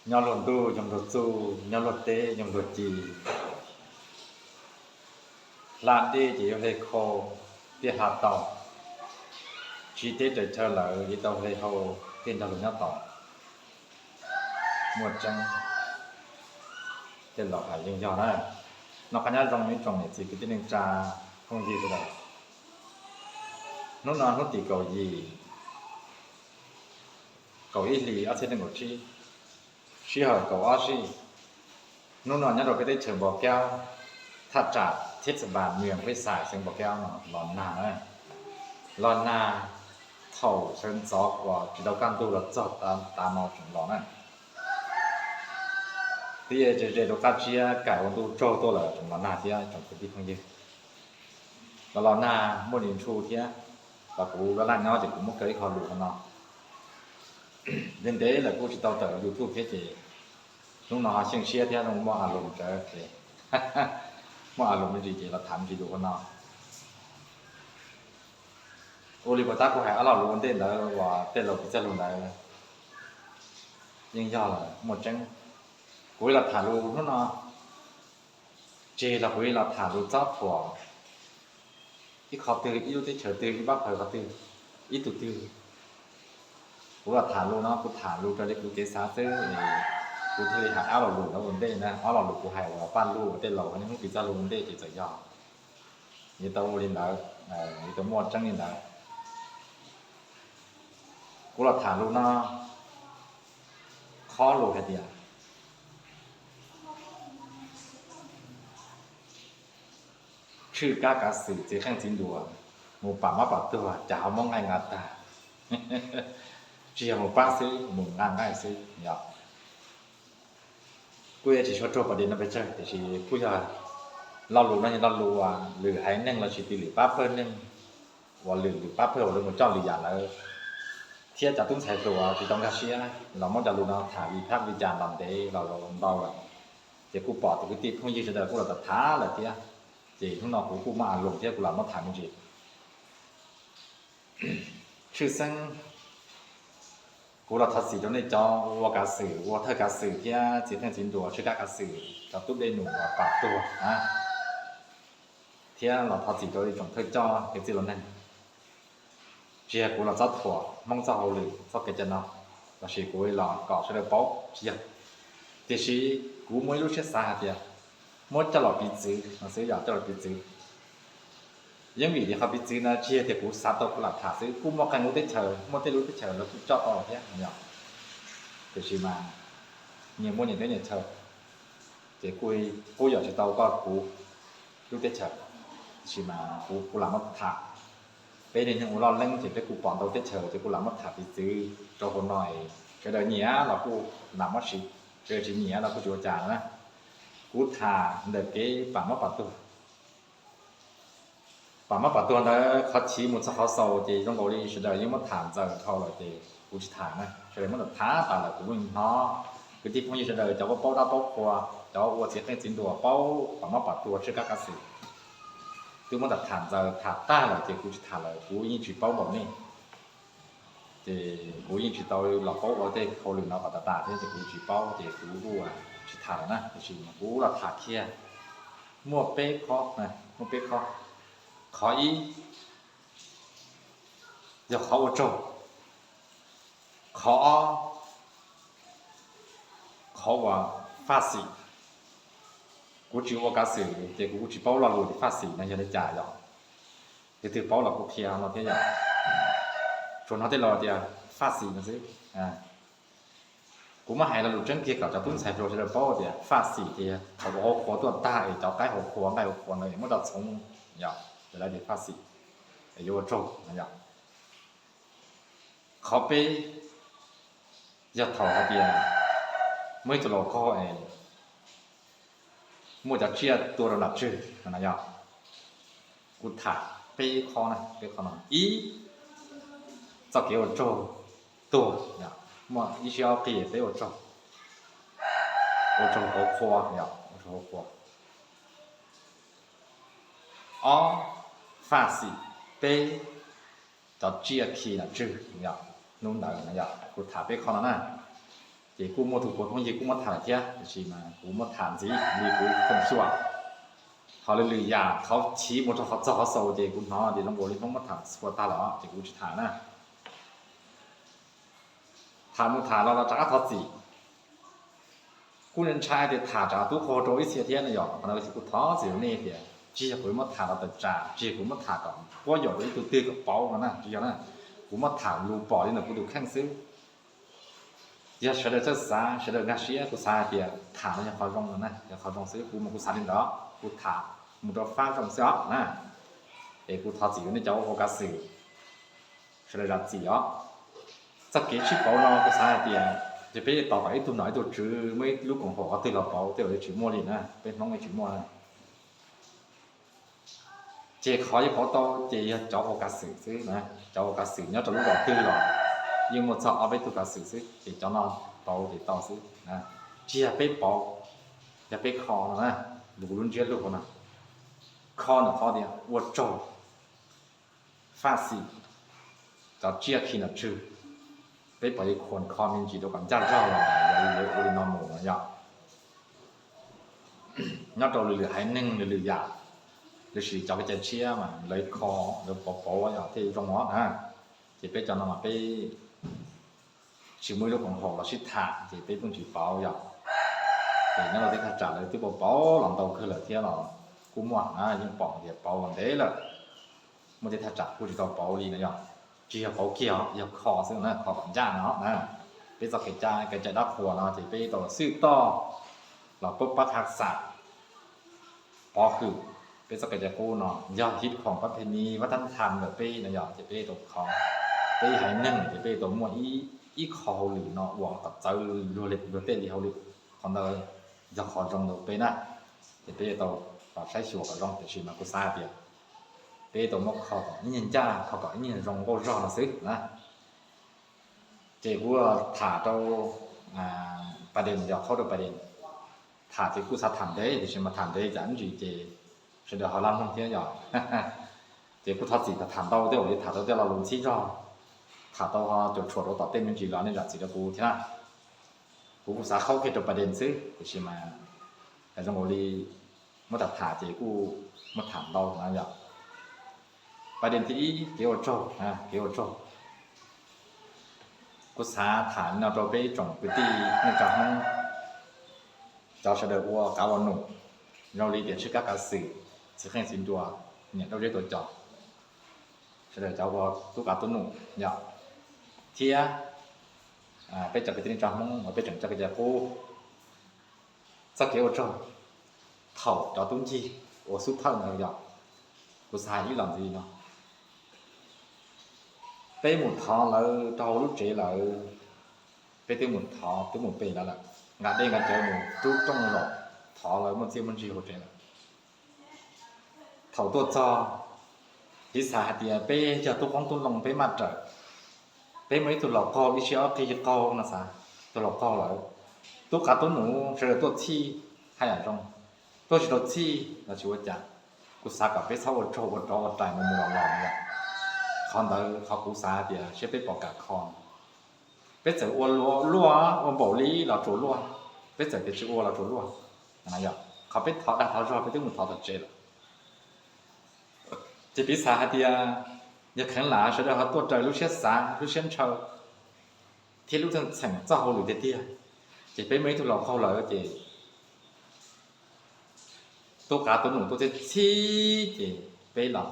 Nyob luag ntuj yoog luag txuj, nyob luag teb yoog luag ci. Hla dej ces yuav hle khau, thiaj hla tau. Tsiv teb raws chaw lawm, yuav tau hle hau, thiaj nrog luag nyob tau. Muaj tseeb, tej laus hais yeej yog na. Noj qab nyob zoo ib tsoom niam txiv kwv tij neej tsa, phooj ywg sawv daws. Hnub no hnub tim kaum yim, kaum ib hlis ob txhiab nees nkaum tsib, sij hawm kaum ob sij. Hnub no nyob rau peb teb chaws Npos Kaub, thaj tsam Thib Xas Npas, Mws Pheej Xais, xeev Npos Kaub no los nag na. Los nag thaum sawv ntxov uas tsis tau kaj ntug los txog tav no tseem los na. Twb ze ze rau qab tsiab kaim ua ntu tsaug tuaj lawm tseem los nag thiab tsoom kwv tij phooj ywg. Los los nag muaj ntsis ntshu thiab, los kuv laj laj nyob ces kuv muab kaw ib qho lus hauv no. Ntev ntev lawm kuj tsis tau tawm YouTube thiab ces hnub no xyeej siab thiab zoo muaj a lus ntawd ces muaj a lus me ntsis ces los tham me ntsis lus hauv no. Ua li puas tab kuv hais ob lo lus ua ntej ntawd uas tej laus piv txoj lus ntawd yeej yog lawm, muaj tseeb. Kuv los tham lus hnub no, tseg los kuv los tham lus txob thuam ib qho twg, ib lub teb chaws twg, ib pab pawg qhov twg, ib tug twg. Kuv los tham lus no kuv tham lus raws li kuv kev xav xwb, kuv thiaj li hais ob lo lus ntawd ua ntej na. Ob lo lus kuv hais uas paj lug uas tej laus hais niaj hnub piv txoj lus ua ntej ces txawm yog yuav tau ua li ntawd, yuav tau muaj tseeb li ntawd. Kuv los tham lus no, qhov lus hais tias tshwj kab kav xwm txiv qeej txiv nruas, mus pam mab pam tuag cas ho muab nqaij nqa tag. Tsis yog mus pab xwb, mus nqa nqaij xwb yom. Kuj yuav tsis tshua raug pas dis no pes tsawg tiam sis kuj yog lo lus no yog lo lus uas lwm haiv neeg los sis tib lwm pab pawg neeg uas lwm lwm pab pawg uas lawv mus coj lwm yam lawm thiab cov tub ntxhais hluas tsis tau nkag siab los muab cov lus no tham vim phab vim cas los ntev los ntau lawm. Ces kuj pom tus kwv tij phooj ywg sawv daws kuj los tham tham lawm thiab, ces hnub no kuv kuj muaj a lus thiab kuv los muab tham me ntsis. Tshwj xeeb kuv los thov txim rau nej cov ua kav xwm, ua thawj kav xwm thiab txiv qeej txiv nruas tshwj kab kav xwm cov tub dej num uas pam tuag na, thiab los thov txim rau ib tsoom thawj coj kev txwj los neeg. Tsis yog kuv los txob thuam Hmoob txoj hauj lwm txoj kev cai no, los sis kuv los kom sawv daws paub, tsis yog. Tiam sis kuv muaj ib lub siab xav hais tias muab coj los piv txwv no xwb, yog coj los piv txwv. Yeej vim tias qhov piv txwv no tsis yog tias kuv xav tau kuv lam tham xwb, kuj muaj qee lub teb chaws, muaj tej lub teb chaws lawv kuj coj tau thiab yom. Tiam sis mas nyias muaj nyias teb nyias chaw, ces kuj yog tsis tau koj kuv lub teb chaws, tiam sis mas kuv kuj lam muab tham. Peb niaj hnub ua loj leeb ces peb kuj pom ntau teb chaws ces kuj lam muab tham piv txwv rau hauv no, sawv daws nyiam los kuj lam muab siv, sawv daws tsis nyiam los kuj tsis ua cas na. Kuv tham ntawm kev pam mab pam tuag. Pam mab pam tuag ntawd qhov chiv mus txog qhov xaus ces zoo nkaus li sawv daws yeej muab tham ntxaws dhau lawm ces kuv tsis tham na, sawv daws muab tham tas lawm kuv yeej hnov kwv tij phooj ywg sawv daws cov paub dab paub qhua, cov ua txiv qeej txiv nruas paub pam mab pam tuag tshwj kab kav xwm twb muab tham ntxaws tham tag lawm ces kuv tsis tham lawm, kuv yeej tsis paub npaum nej. Ces kuv yeej tsis tau los paub ua tej hauj lwm no kom tas tas thiab ces kuv tsis paub ces kuv kuj tsis tham lawm na, tiam sis kuv los tham kiag muaj peb qho, muaj peb qho. Qhov ib yog qhov ua tsaug. Qhov ob, qhov uas faj xim. Kuv tsis ua kav xwm ces kuv kuj tsis paub lo lus tias faj xim no yog li cas yom. Leej twg paub los kuj qhia no thiab yom. Tsuas hnov tej laus tias faj xim no xwb. Kuv muab hais lo lus tseeb kiag kom cov tub ntxhais hluas sawv daws paub tias faj xim ces yog thaum hauv qhua tuaj tag es cov qaib hauv qhua nqaij hauv qhua no es muab coj txhoov yom, ces lawv tias faj xim es yuav ua tsaug no yom. Qhov peb yog thaum hais tias muaj ib tug laus qaug es muaj cov tsiaj tua rau nram tswg no yog. Kuv tham peb qho na, peb qho no. Ib, txoj kev ua tsaug tuag, muaj ib sij ob qig peb ua tsaug, ua tsaug hauv qhua, ua tsaug hauv qhua. Ob, faj xim. Peb, cov tsiaj khi nram tswg yom, hnub ntawd no yom, kuv tham peb qho no na. Ces kuj muaj tus puav phooj ywg kuj muab tham lawm thiab, tiam sis mas kuv muab tham ntxiv li kuv foom xyuam. Ho lwm lwm yam qhov chiv mus rau qhov txog qhov xaus ces kuv hnov tias zoo nkaus li Hmoob muab tham txhua tag lawm ces kuv tsis tham na. Tham mus tham los los rov qab thov txim. Kuj ntshai tias tham tsam tub qaug rau ib txhia thiab no yom, qhov no kuv thov txim rau nej tias tsis yog kuv muab tham los tawm tsam, tsis yog kuv muab tham kom quab yaum rau ib tug twg kom paub no na, tsis yog na. Kuv muab tham lus pom li ntawm kuv tus kheej xwb. Yog sawv daws txawj xav, sawv daws nkag siab, kuv xav hais tias tham no yog qhov zoo no na, yog qhov zoo xwb, kuv mas kuv xav li ntawd, kuv tham mus rau fab zoo xwb os na. Es kuv thov txim rau nej cov ua kav xwm, sawv daws zam txim os. Txoj kev sib pauv no kuv xav hais tias ces peb tos kom ib tug nom ib tug tswv muaj ib lub koom haum qhov twg los pauv, tej zaum yuav tsis muaj li na, peb Hmoob yuav tsis muaj na. Ces qhov yuav pauv tau ces yog cov ua kav xwm xwb na, cov ua kav xwm nyob rau lub zos twg los yeej muaj txog ob peb tug kav xwm xwb, ces cov no pauv ces tau xwb na. Tsis yog peb pauv, yog peb kho no na, lus lub ntsiab lus no, kho ntawm qhov tias ua tsaug, faj xim, cov tsiaj khi nom tswg, peb pom yuav khuam kho me ntsis rau kom ncaj zog los yog li ua li no mus no yom. Nyob rau lwm lwm haiv neeg lwm lwm yam, lossis cov kev cai tshiab mas lawv kho, lawv pauv pauv yog thiaj zoo os na. Ces peb cov no mas peb tsis muaj ib lub koom haum los sib tham ces peb pheej tsis pauv yom. Ces nyob rau tej thaj tsam lawv twb pauv pauv los ntau kawg lawm thiab los kuj muaj na, yeej pom tias pauv los ntev lawm. Muaj tej thaj tsam kuj tsis tau pauv li no yom. Tsis yog pauv kiag os, yog kho xwb na, kho kom ncaj no na. Peb txoj kev cai, kev cai dab qhuas no ces peb tau xwb toj los pab pab tha xam pov hwm peb txoj kev cai qub no, yog hib khoom pab phe ni vaj tab tham ntawm peb no yom, ces peb tau kho, peb haiv neeg ces peb tau muaj ib qho hauj lwm no uas kom txawv luag tej li hauj lwm. Qhov ntawd yog qhov zoo rau peb na, ces peb tau saib xyuas kom zoo, tiam sis mas kuv xav hais tias peb tau muab kho kom ib nyuag ncaj, kho kom ib nyuag zoo nkauj zog no xwb na. Ces kuv tham rau Pais Des, yog qhaub rau Pais Des. Tham ces kuj xav tham ntev, tiam sis mas tham ntev tsam ib ntsis ces sawv daws ho laj mloog thiab yom. Ces kuj thov txim tham ntau tej zaum li tham tau tej lo lus ntxhib zog, tham tau ho cuam tshuam rau tom tej me ntsis los nej zam txim rau kuv thiab na. Kuv kuj xav qhaub kiag rau Pais Des xwb, tiam sis mas zoo nkaus li muab tham tham ces kuj muab tham ntau na yom. Pais Des thib ib, kev ua tsaug, kev ua tsaug. Kuv xav tham li no rau peb tsoom kwv tij neej tsa Hmoob, cov sawv daws ua qav ua num, zoo li tias tshwj kab kav xwm, txiv qeej txiv nruas, niam dab zeb tuav cos, sawv daws cov ua tub qav tub num yom, thiab peb cov kwv tij neej tsa Hmoob uas peb tseem coj kev cai qub, txoj kev ua tsaug thaum cov tub ncig ua xub thawj ntawd yom. Kuv xav hais ib los ntxiv no, peb mus thov lawv rau hauv lub tsev lawm, peb twb mus thov twb mus pe lawv lawm, nqa dej nqa cawv mus rub rooj los thov lawv muaj txiaj muaj ntsig hauv tsev lawm. Thaum tuaj txog, piv xam hais tias peb yog tub qoob tub loo peb maj rawm, peb muaj ib tug laus qaug ib siab ob qig qaug no xav, tus laus qaug lawm, tub qav tub num sawv daws tuaj txhij haj yam zoo, tuaj tsis tau txhij los tsis ua cas. Kuv xav kom peb txhob ua tsaug ua rov ua rais mus mus los los yom. Qhov ntawd qhov kuv xav hais tias seb peb puas kam kho. Peb txawm ua luaj ua npaum li los tsuas luaj, peb txawm tias tsis ua los tsuas luaj. Qhov peb thov dag thov zog peb twb mus thov tom tsev lawm. Ces piv xam hais tias yog kheev lam sawv daws ho tuaj raws lub siab xav lub siab ntshaw thiab lub txheej txheem txoj hauj lwm tiag tiag, ces peb muaj ib tug laus qaug lawm ces tub qav tub num tuaj txhij txhij ces peb los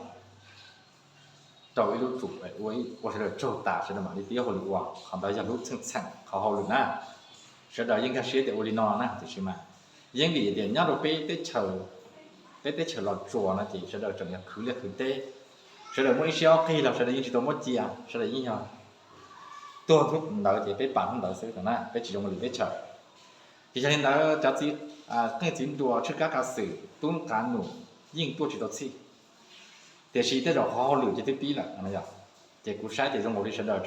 rau ib lub tsum ua sawv daws tsaug tas sawv daws mam li tib hauj lwm ua. Qhov ntawd yog lub txheej txheem qhov hauj lwm na. Sawv daws yeej nkag siab tias ua li no na, tiam sis mas yeej vim tias nyob rau peb teb chaws, peb teb chaws Los Tsuas no ces sawv daws tseem yog khwv liaj khwv teb, sawv daws muaj ib siab ob qig los sawv daws yeej tsis tau muab cia, sawv daws yeej yog tuag hnub ntawd ces peb pam hnub ntawd xwb na, peb tsis zoo li lwm teb chaws. Ces yog li ntawd cov txiv qeej txiv nruas tshwj kab kav xwm tub qav num yeej tuaj tsis tau txhij, tiam sis tej zaum qhov hauj lwm ces twb pib lawm no yom. Ces kuv saib ces zoo nkaus li sawv daws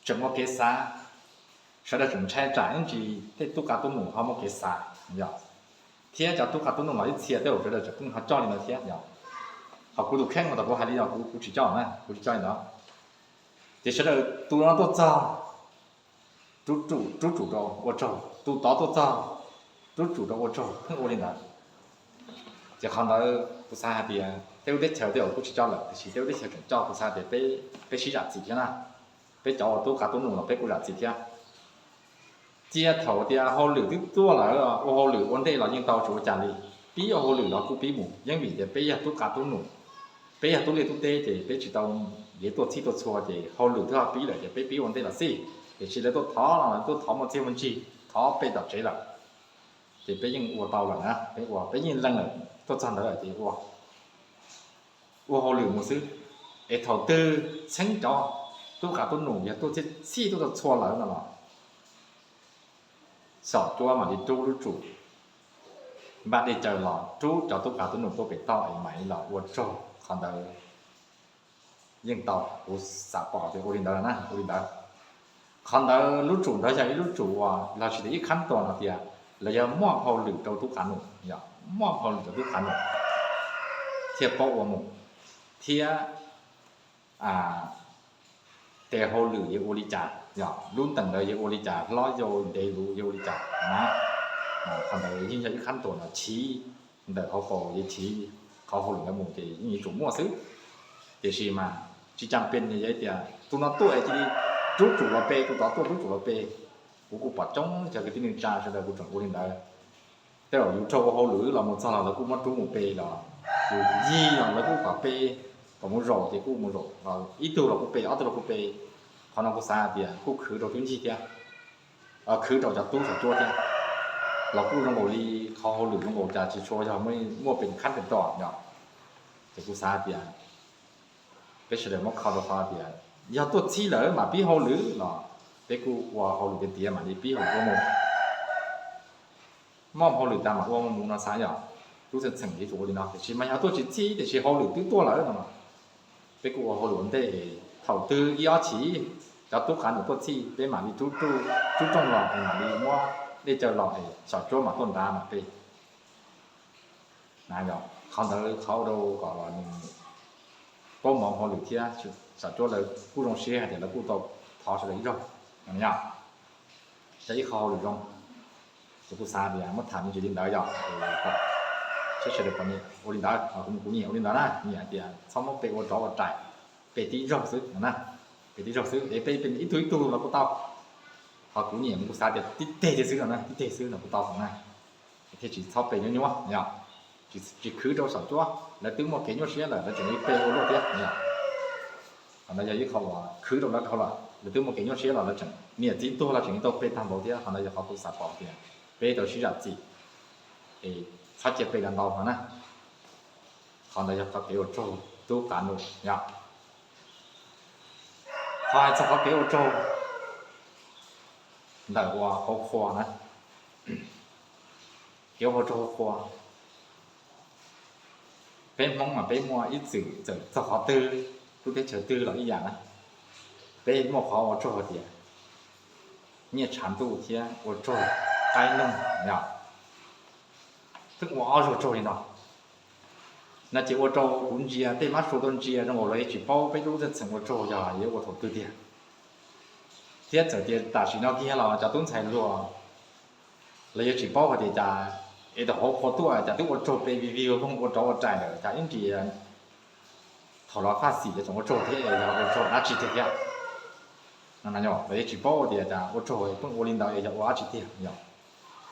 tseem muaj kev xav, sawv daws tseem ntshai tsam ib ntsis tej tub qav tub num ho muaj kev xav yom, thiab cov tub qav tub num los ib txhia tej zaum sawv daws tseem pheej ho coj li ntawd thiab yom. Ho kuv tus kheej uas kuv hais li no kuv tsis coj na, kuv tsis coj li ntawd. Ces sawv daws tus no tuaj txog, rub tsum rau ua tsaug, tus tod tuaj txog rub tsum rau ua tsaug, pheej ua li ntawd. Ces qhov ntawd kuv xav hais tias tej lub teb chaws tej zaum kuj tsis coj lawm, tiam sis tej lub teb chaws tseem coj, kuv xav tias peb sib zam txim thiab na. Peb cov ua tub qav tub num los peb kuj zam txim thiab. Cia thaum tias hauj lwm twb tuaj lawm, ua hauj lwm ua ntej los yeej tau tsis ua cas li. Pib ua hauj lwm los kuj pib mus, yeej vim tias peb yog tub qav tub num, peb yog tub liaj tub teb ces peb tsis tau, yeej tuaj txhij tuaj txhua ces hauj lwm twb ho pib lawm ces peb pib ua ntej los xij. Tiam sis lawv tuaj thov los lawv tuaj thov muaj txiaj muaj ntsig, thov peb tom tsev lawm, ces peb yeej ua tau lawm na, peb ua peb yeej leej lawm, tuaj txog ntawd lawm ces ua ua hauj lwm mus xwb. Es thaum twg txheeb cov tub qav tub num yog tuaj txhij tuaj txhua lawm no los, xyom cuab mam li rub lub tsum, npaj dej cawv los rub cov tub qav tub num tuaj pem toj es mam li los ua tsaug. Qhov ntawd yeej tau, kuv xav pom tias ua li ntawd na, ua li ntawd. Qhov ntawd lub tsum ntawd yog ib lub tsum uas los sis tias ib khab tuas no tias lawv yog muaj hauj lwm rau tub qav num, yog muaj hauj lwm rau tub qav num thiaj paub ua mus, thiab tes hauj lwm yog ua li cas, yog lub ntees ntawd yog ua li cas, hlob yau ntev luv yog ua li cas na. Qhov ntawd yeej yog ib khab tuas no chiv ntawm hauv paus yog chiv qhov hauj lwm ntawd mus ces yeej yuav tsum muaj xwb. Tiam sis mas tsis cam pes yog tias tus no tuaj es cia li rub tsum los pe, tus tod tuaj rub tsum los pe. Kuv kuj pom coob cov kwv tij neej tsa sawv daws kuj tseem ua li ntawd. Tej zaum yus raug ua hauj lwm los mus txog los lawv kuj muab rub mus pe los, yus yig los lawv kuj kom pe, kom mus zaum ces kuj mus zaum, ib tug los kuj pe, ob tug los kuj pe. Qhov no kuv xav hais tias kuj khwv rau tub ncig thiab, khwv rau cov tub xyom cuab thiab, los kuj zoo nkaus li qhov hauj lwm zoo nkaus cas tsis tshua yog muaj pes khab pes tos yom. Ces kuv xav hais tias peb sawv daws muab kho rau qhov tias yog tuaj txhij lawm mam pib hauj lwm los peb kuj ua hauj lwm tiav tiav mam li pib hauj lwm ua mus. Muaj hauj lwm tas mam ua mus no xav yom. Lub txheej txheem yuav tsum ua li no, tiam sis mas yog tuaj tsis txhij tiam sis hauj lwm twb tuaj lawm no, peb kuj ua hauj lwm ua ntej, thaum twg ib ob chim cov tub qav num tuaj txhij peb mam li rub rooj los es mam li muab dej cawv los es xyom cuab mam tuaj nrad mam pe na. Yog qhov ntawd qhov ua rau kom nws paub hmoov hauj lwm thiab, xyom cuab lawv kuj zoo siab hais tias lawv kuj tau thov sawv daws ib zaug no. Yog ib qho hauj lwm zoo, ces kuv xav tias muab tham me ntsis li ntawd yom, seb sawv daws puas nyiam ua li ntawd. Kuv nyiam ua li ntawd na, nyiam hais tias txhob muab pe ua rov ua rais, pe tib zaug xwb no na, pe tib zaug xwb es pe ib tug ib tug los kuj tau. Ho kuv nyiam kuv xav tias tib teg thiab xwb no na, tib teg xwb no kuj tau na, thiaj tsis txhob pe nyuaj nyuaj yom. Tsis khwv rau xyom cuab, lawv twb muaj kev nyuaj siab lawm lawv tseem li pe ua luaj thiab yom. Qhov no yog ib qho uas khwv rau lawv dhau lawm, lawv twb muaj kev nyuaj siab los lawv tseem niam txiv tuag los tseem li tau pe tag npaum thiab. Qhov no yog qhov kuv xav pom tias peb tau sib zam txim es txhob cia pe los ntau no na. Qhov ntawd yog qhov kev ua tsaug tub qav num yom. Ho hais txog qhov kev ua tsaug ntawm ua hauv qhua na, kev ua tsaug hauv qhua, peb Hmoob mas peb muaj ib txwm txawm txog qhov twg, lub teb chaws twg los ib yam na, peb muaj qhov ua tsaug hais tias nyiaj tshav ntuj thiab ua tsaug qaib noog yom. Pheej ua ob zaug tsaug li no, no ces ua rau kuv ntsia tej mab sua tuaj ntsia zoo nkaus lawv yuav tsis paub peb lub txheej txheem ua tsaug yog yuav ua thaum twg tiag. Thiab txawm tias tam sim no kiag los cov tub ntxhais hluas los yuav tsis paub hais tias cas es thaum hauv qhua tuaj cas twb ua tsaug pe vij vij voog ua rov ua rais lawm cas ib ntsis thaum los faj xim yuav tseem ua tsaug thiab, yog ua tsaug dab tsi tiag thiab. Los yuav tsis paub tias cas ua tsaug pheej ua li ntawd es yog ua dab tsi tiag yom.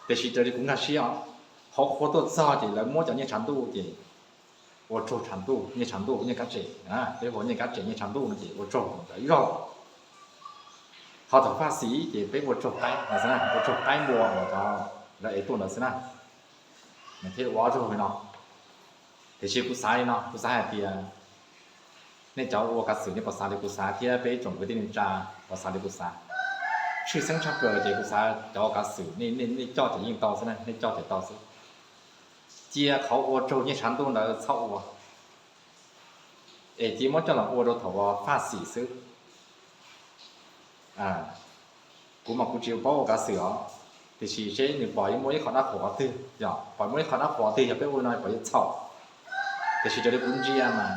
Tiam sis raws li kuv nkag siab os, hauv qhua tuaj txog ces lawv muab cov nyiaj tshav ntuj ces ua tsaug tshav ntuj, nyiaj tshav ntuj, nyiaj kab tsem, peb hu nyiaj kab tsem nyiaj tshav ntuj no ces ua tsaug ntawd ib zaug. Ho thaum faj xim ces peb ua tsaug qaib, ua tsaug qaib npua uas cov lawv ev tuaj ntawd xwb na, nws thiaj ua ob zaug li no. Tiam sis kuv xav li no, kuv xav hais tias nej cov ua kav xwm nej puas xav li kuv xav thiab peb tsoom kwv tij neej tsa puas xav li kuv xav. Tshwj xeeb tshaj plaws ces kuv xav cov ua kav xwm nej coj ces yeej tau xwb na, nej coj ces tau xwb. Cia qhov ua tsaug nyiaj tshav ntuj ntawd txhob ua, es cia muab coj los ua rau thaum uas faj xim xwb. Kuv mas kuv tsis paub ua kav xwm os, tiam sis seb nws pom yuav muaj ib qho dab qhuas qhov twg, yog pom muaj ib qho dab qhuas qhov twg yog peb ua li no pom yuav txhaum. Tiam sis raws li kuv ntsia mas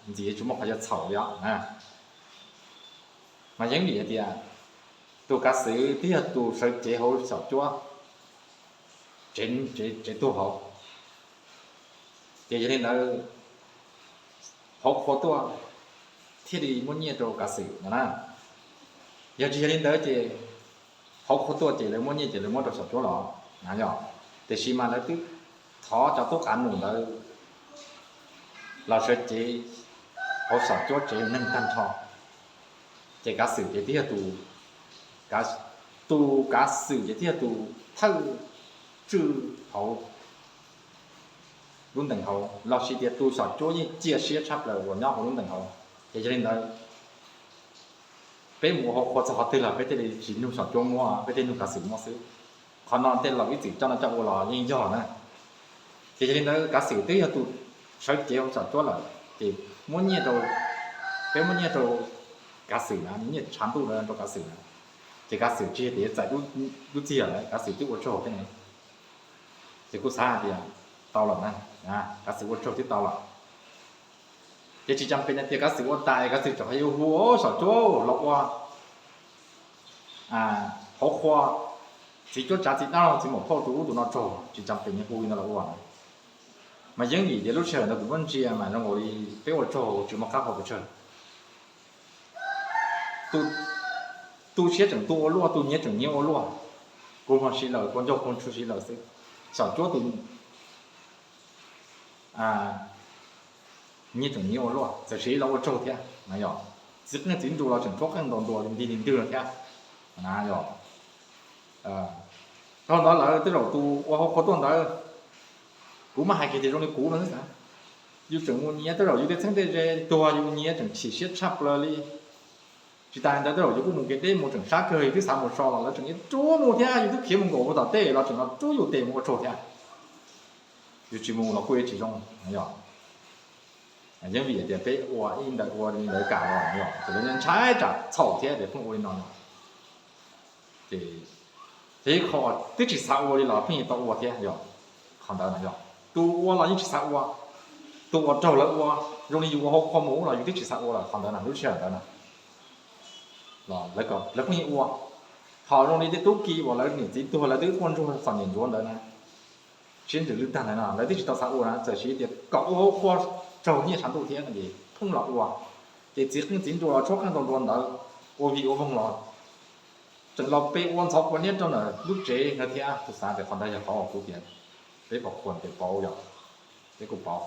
ntxim yuav tsis muaj qhov yuav txhaum li os. Mas yeej vim hais tias Tus kav xwm twb yog tus sawv cev hauv xyom cuab, tsev, tsev tuag hauv. Ces yog li ntawd, hauv qhua tuaj thiaj li muab nyiaj rau kav xwm no na. Yog tsis yog li ntawd ces hauv qhua tuaj ces lawv muab nyiaj ces lawv muab rau xyom cuab los na yog. Tiam sis mas lawv twb thov cov tub qav num ntawd los sawv cev hauv xyom cuab tsev neeg tag nrho. Ces kav xwm ces twb yog tus, tus kav xwm ces twb yog tus thawj tswj hauv lub ntees hauv los sis tias tus xyom cuab yeej cia siab tshaj plaws uas nyob hauv lub ntees hauv. Ces yog li ntawd, peb mus ua hauv qhua txog qhov twg los peb thiaj li tsis nug xyom cuab muab, peb thiaj nug kav xwm muab xwb. Qhov no tej laus ib txwm coj no coj ua los yeej yog na. Ces yog li ntawd kav xwm twb yog tus sawv cev hauv xyom cuab lawm ces muab nyiaj rau, peb muab nyiaj rau kav xwm na, nyiaj tshav ntuj rau kav xwm na. Ces kav xwm tsis tias txais lub txiag lawm, kav xwm twb ua tsaug thiab ne. Ces kuj xav hais tias tau lawm na, kav xwm ua tsaug twb tau lawm. Ces tsis cam pes tias kav xwm ua tas kav xwm tseem yuav hu xyom cuab los ua hauv qhua, txiv cuab tsav txiv dab laug txiv muam phauj tus ub tus no tsaug, tsis cam pes hu li no los ua. Mas yeej vim tias lub sij hawm ntawd kuv muab ntsia mas zoo nkaus li peb ua tsaug tsis muaj qab hau pes tsawg. Tu siab tseem tu ua luaj, tu nyiav tseem nyiav ua luaj, kua muag si lawm, kua ncaug kua ntshua si lawm xwb. Xyom cuab tus nyiav tseem nyiav ua luaj, txawm siv los ua tsaug thiab na yog. Txiv qeej txiv nruas los tseem tshuab qeej ntaus nruas nti nti ntwg no thiab na yog. Dhau ntawd lawm tej zaum tus ua hauv qhua tuaj ntawd, kuv muab hais kiag tias zoo li kuv no xwb, yus tseem mus nyiav tej zaum yus tej txheeb tej ze tuag, yus nyiav tseem chim siab tshaj plaws li. Tsis tas li ntawd tej zaum yus kuj mus kev deb mus tseem sab kawg, yus twb xav mus so los lawv tseem yuav rub mus thiab, yus twb khiav mus nkaum mus tom tej los tseem los rub yus tes mus ua tsaug thiab. Yus tsis mus los kuj yuav tsis zoo yog. Yeej vim tias peb ua ib ntawd ua li ntawd kam los yog ces lawv ntshai tsam txhaum thiab ces pheej ua li no no. Ces ib qho twb tsis xav ua li los pheej tau ua thiab yog. Qhov ntawd no yog tus ua los yeej tsis xav ua, tus uas raug lawv ua, zoo li yus ua hauv qhua mus los yus twb tsis xav ua lawm, qhov ntawd na lub sij hawm ntawd na lawv pheej ua. Ho zoo li tej tub ki uas lawv niam txiv tuag lawv twb quaj ntsuag txom nyem ntsuav ntawd na, siab ntsws lwj tag ntawd no lawv twb tsis tau xav ua na, txawm siv tias kom ua hauv qhua raug nyiaj tshav ntuj thiab no ces pheej los ua. Ces txiv qeej txiv nruas los tshuab qeej ntaus nruas ntawd, ua vij ua voog los tseem los pe ua ntxhov quav niab rau ntawm lub tsev ntawd thiab. Kuv xav tias qhov ntawd yog qhov uas kuv tias peb pom qhuas ces pauv yog, peb kuj pauv.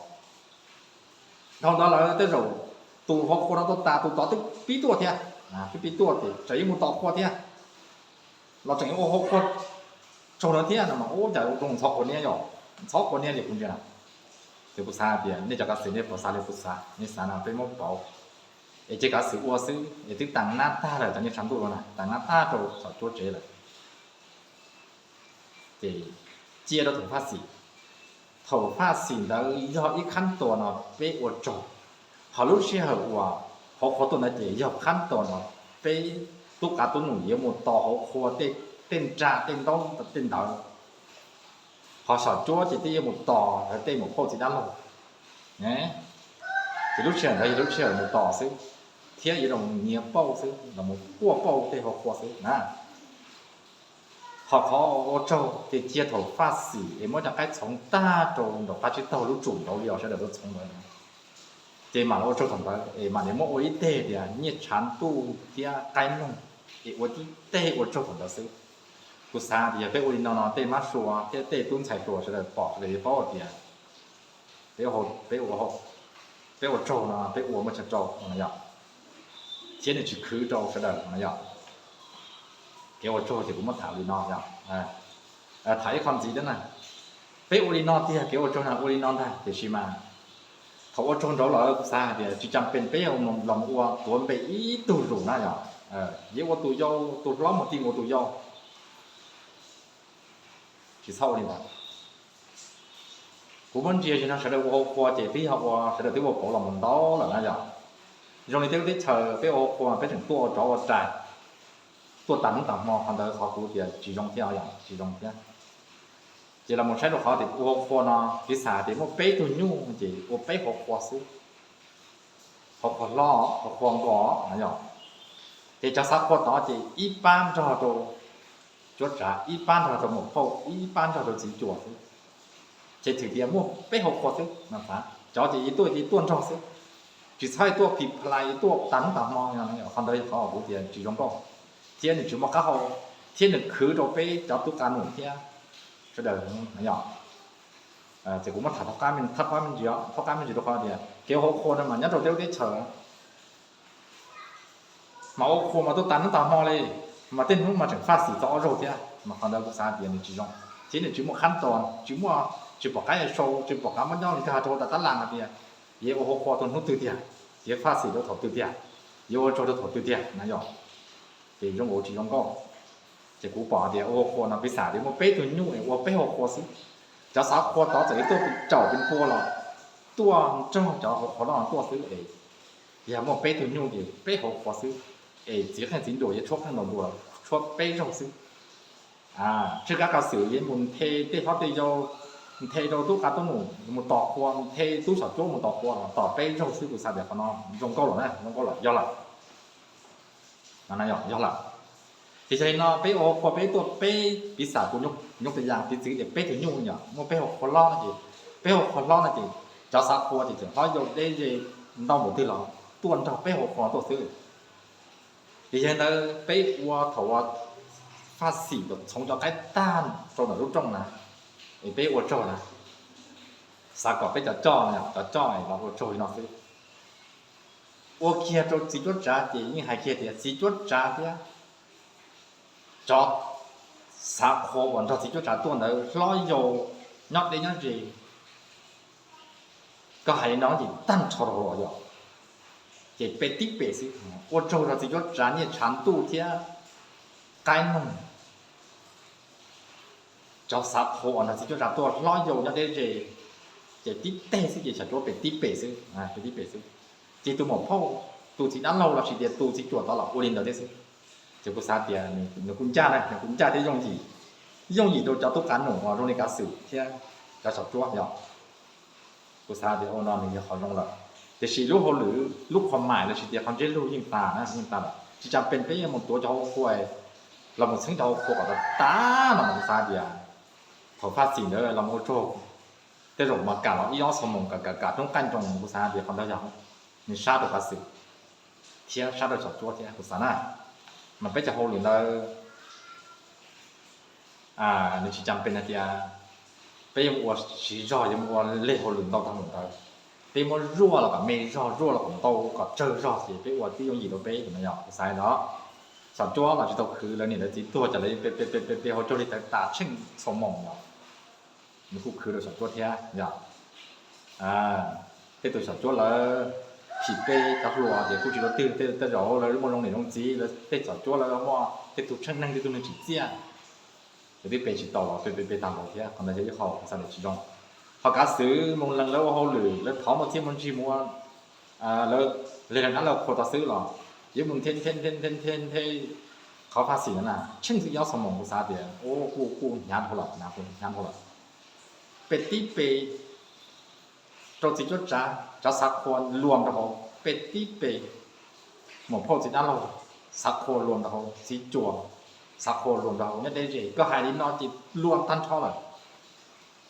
Dhau ntawd lawm tej zaum tus hauv qhua no tuaj tas tus tod twb pib tuaj thiab, twb pib tuaj ces tseem yuav mus tos qhua thiab los tseem yuav ua hauv qhua tsaug no thiab no mas ua cas zoo ntxhov quav niab yog, ntxhov quav niab li kuv ntsia na. Ces kuv xav tias nej cov kav xwm nej puas xav li kuv xav, nej xav no peb muab pauv. Es ces kav xwm ua xwb es twb tas nab tag lawm, cov nyiaj tshav ntuj no na tas nab tag rau xyom cuab tsev lawm. Ces cia rau thaum faj xim. Thaum faj xim ntawd yog ib khab tua no peb ua tsaug. Ho lub sij hawm uas hauv qhua tuaj ntawd ces yog khab tua no peb tub qav tub num yuav mus tos hauv qhua tej nra tej ntaub tej ntawd. Ho xyom cuab ces twb yuav mus tos lawv tej muam phauj txiv dab laug. Ces lub sij hawm ntawd yog lub sij hawm mus tos xwb, thiab yuav los nyiav pauj xwb, los mus quaj pauj tej hauv qhua xwb na. Ho qhov ua tsaug ces cia thaum faj xim es muab cov qaib txhoov tag rau nraum qab tsib taug lub tsum nraud li os sawv daws tuaj txhoov ntawd. Ces mam los ua tsaug thaum ntawd es mam li muab ua ib teg tias nyiaj tshav ntuj thiab qaib noog, es ua ib teg ua tsaug thaum ntawd xwb. Kuv xav tias yog peb ua li no no tej mab sua thiab tej tub ntxhais hluas sawv daws pom sawv daws yuav paub tias peb, peb ua tsaug no peb ua muaj chaw rau no yom, thiab nws tsis khwv rau sawv daws no yom. Kev ua tsaug ces kuv muab tham li no yom. Tham ib qho ntxiv thiab na, peb ua li no tiag, kev ua tsaug no ua li no ntag, tiam sis mas thaum ua tsaug nraud lawm kuv xav hais tias tsis cam pes peb los ua tuav npe ib tug zus na yom. Yeej ua tus yau tus hlob mus ti mus ua tus yau. Tsis txhob ua li ntawd. Kuv muab ntsia zim no sawv daws ua hauv qhua ces twb yog ua sawv daws twb ua pauv los mus ntau lawm na yom. Zoo li peb lub teb chaws peb ua hauv qhua peb tseem tuaj ua tsov ua rais, tuaj tas hnub tas hmo, qhov ntawd qhov kuv tias tsis zoo thiab yom, tsis zoo thiab. Ces los mus saib rau qhov tias ua hauv qhua no, piv xam tias muaj peb tug nyuj ces ua peb hauv qhua xwb. Hauv qhua hlob, hauv qhua nkos na yom. Ces cov xav qhua tod ces ib pab nrog rau cuab tsav, ib pab nrog rau muam phauj, ib pab nrog rau txiv cuas xwb. Ces txhais tias muaj peb hauv qhua xwb. Cov ces tuaj ces tuaj nrog xwb, tsis txhob tuaj phim phalais tuaj tas hnub tas hmo. Qhov ntawd yog qhov kuv tias tsis zoo nkauj, thiab nws tsis muaj qab hau, thiab nws khwv rau peb cov tub qab num thiab sawv daws. Ces kuv muab tham thab qab me ntsis, thab qab me ntsis rau qhov tias kev ua hauv qhua no mas nyob rau tej lub teb chaws mas ua hauv qhua mas tuaj tas hnub tas hmo li, mas tej hnub mas tseem faj xim txog ob zaug thiab. Mas qhov ntawd kuv xav tias nws tsis zoo, thiab nws tsis muaj qhab tos, tsis muaj, tsis pom qab sau, tsis pom qab muab nyob li kag rau hauv tab laj hais tias yuav ua hauv qhua rau hnub twg tiag, yuav faj xim rau thaum twg tiag, yuav ua tsaug rau thaum twg tiag na yom. Ces zoo nkaus tsis zoo nkauj. Ces kuv pom tias ua hauv qhua no piv xam tias muaj peb tug nyuj es ua peb hauv qhua xwb. Cov xav qhua tod txawm yuav tuaj pes caum pes pua los tuaj nrog cov hauv qhua loj no tuaj xwb es yog muaj peb tug nyuj ces peb hauv qhua xwb, es txiv qeej txiv nruas yuav tshuab qeej nruas, tshuab peb zaug xwb. Tswj kab kav xwm yuav mus nthe tej hlob tej yau, nthe rau tub qab tub num mus tos qhua, nthe tub xyom cuab mus tos qhua, tos peb zaug xwb. Kuv xav tias qhov no zoo nkauj lawm na, zoo nkauj lawm, yog lawm. Yog lawm. Ces yog li no peb ua hauv qhua peb tuaj peb, piv xam kuv nyuj tej yam piv txwv tias peb tug nyuj yom, muaj peb hauv qhua hlob no ces, peb hauv qhua hlob no ces cov xav qhua ces tseem hlob yau deb ze ntau npaum twg los tuaj nrog peb hauv qhua tuaj xwb. Ces yog li ntawd peb ua thaum uas faj xim txhoov cov qaib tag rau ntawm lub rooj na, es peb ua tsaug na, xav kom peb cov coj, cov coj los ua tsaug li no xwb. Ua kiag rau txiv cuab tsav ces yeej hais kiag tias txiv cuab tsav thiab cov xav qhua uas nrog txiv cuab tsav tuaj ntawd hlob yau nyob deb nyob ze, koj hais li no ces tag nrho rau los yom, ces peb tib pem xwb. Ua tsaug rau txiv cuab tsav nyiaj tshav ntuj thiab qaib noog. Cov xav qhua uas nrog txiv cuab tsav tuaj hlob yau nyob deb ze, ces tib teg xwb ces xyom cuab pem tib pem xwb, pem tib pem xwb. Ces tus muam phauj, tus txiv dab laug los sis tias tus txiv cuas tod los ua li ntawd thiab xwb. Ces kuv xav tias nws kuj ncaj na, nws kuj ncaj thiab yooj yim, yooj yim rau cov tub qab num uas zoo li kav xwm thiab cov xyom cuab yom. Kuv xav tias ua no nws yog qhov zoo lawm, tiam sis lub hauj lwm lub qhov mais los sis tias qhov ntsiab lus yeej tas na, yeej tas lawm. Tsis tas pes peb yuav mus tuav cov hauv qhua los mus txheeb cov hauv qhua kom tas tas no mas kuv xav tias thaum faj xim ntawd los mus ua tsaug, tej zaum mas kam los ib ob xuab moos, kam kam kam roob qaij nroos. Kuv xav tias qhov ntawd yog nws sab rau kav xwm thiab sab rau xyom cuab thiab kuv xav na. Mas peb cov hauj lwm ntawd nws tsis tas pes hais tias peb yuav mus ua siv zog, yuav mus ua leg hauj lwm ntau tag mus ntawd. Peb muab zuaj los kom me zog, zuaj los kom ntau kom tsawg zog ces peb ua tib yooj yim rau peb no yog kuv xav no. Xyom cuab los tsis tau khwv, lawv niam lawv txiv tuag ces lawv pes pes pes hauv caug li tawv tas tsheej xuab moos los nws kuj khwv rau xyom cuab thiab yom. Tej tus xyom cuab lawv phim peb cov hluas ces kuj tsis tau twg, tej zaum lawv muaj zoo niam zoo txiv, lawv tej xyom cuab lawv muaj tej tug tsheej neeg, tej tug neeg tsim txiaj, ces twb pe tsis tau los pe pe pe tag nkaus thiab. Qhov ntawd yog ib qho kuv xav tias tsis zoo. Ho kav xwm mus lees lawv ua hauj lwm, lawv thov muaj txiaj muaj ntsig mus ua lawv leg lawv dab laug qhua tod xwb los yuav mus nthe nthe nthe nthe nthe nthe qhov faj xim ntawd na tsheej xwb ob xuab moos, kuv xav tias kuj kuj hnyav dhau lawm, hnyav dhau lawm. Pes tib pes rau txiv cuab tsav, cov xav qhua luam rau hauv pes tib pes, muam phauj txiv dab laug xav qhua luam rau hauv, txiv cuas xav qhua luam rau hauv nyob deb ze, koj hais li no ces luam tag nrho lawm.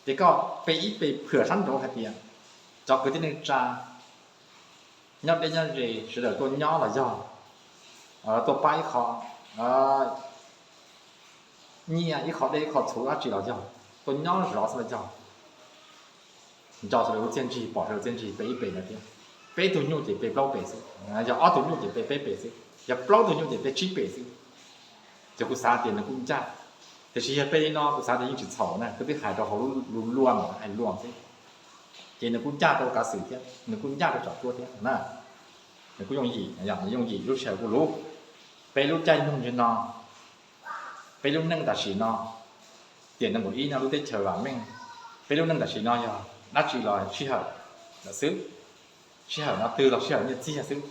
Ces koj pe ib pes phwam sab nraud hais tias cov kwv tij neej tsa nyob deb nyob ze sawv daws tuaj nyob los yog tuaj pab ib qho nyiaj, ib qho dej, ib qho txhuv dab tsi los yog, tuaj nyob zov xwb los yog, nco sawv daws lub txiaj ntsig, pom sawv daws txiaj ntsig, pe ib pes ntawd thiab. Peb tug nyuj ces pe plaub pes xwb, yog ob tug nyuj ces pe peb pes xwb, yog plaub tug nyuj ces pe tsib pes xwb. Ces kuv xav tias nws kuj ncaj, tiam sis yog pe li no kuv xav tias yeej tsis txhaum na, kuv twb hais rau hauv lub luam, hais luam xwb. Ces nws kuj ncaj rau kav xwm thiab, nws kuj ncaj rau xyom cuab thiab na. Nws kuj yooj yim, nws yooj yim, lub sij hawm kuj luv. Peb lub caij nyoog ntawm no, peb lub neej tam sim no, tiam nees nkaum ib no lub teb chaws vam meej, peb lub neej tam sim no yog dab tsi los sij hawm lawm xwb. Sij hawm no twg los sij hawm nyiaj txiag xwb,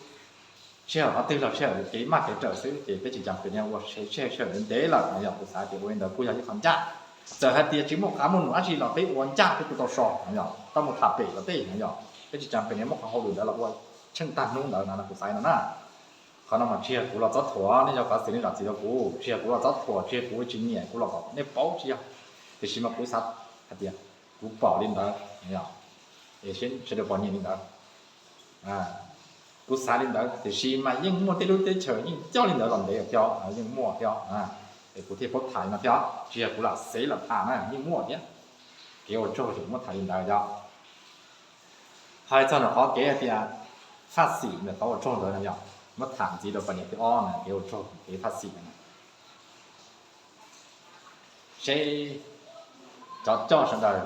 sij hawm no twg los sij hawm kev maj kev rawm xwb, ces peb tsis tas pes ua sij hawm ntev ntev lawm no. Yog kuv xav tias ua li ntawd kuj yog ib qho ncaj. Txawm hais tias tsis muaj qab muaj num dab tsi los peb ua ncaj peb kuj tau so no, yog tau mus tham pem los tej no, yog peb tsis tas pes muab qhov hauj lwm ntawd los ua tsheej tag hnub ntawd no, kuv xav no na. Qhov no mas tsis yog kuv los txob thuam, nej yog kov xwm nej zam txim rau kuv, tsis yog kuv los txob thuam, tsis yog kuv tsis nyiam kuv los kom nej paub tsis yog, tiam sis mas kuv xav hais tias kuv pom li ntawd, es sawv daws pom nyiam li ntawd. Kuv xav li ntawd tiam sis mas yeej muaj tej lub teb chaws yeej coj li ntawd los ntev thiab, yeej muaj thiab, es kuv thiaj paub tham li no thiab, tsis yog kuv lam xev los tham na, yeej muaj thiab. Kev ua tsaug tseem muab tham li ntawd yog. Hais txog ntawm qhov kev hais tias thaj xim ntawm qhov ua tsaug ntawd no yog, muab tham ntxiv rau poj niam thib ob na, kev ua tsaug kev thaj xim na. Seb cov coj sawv daws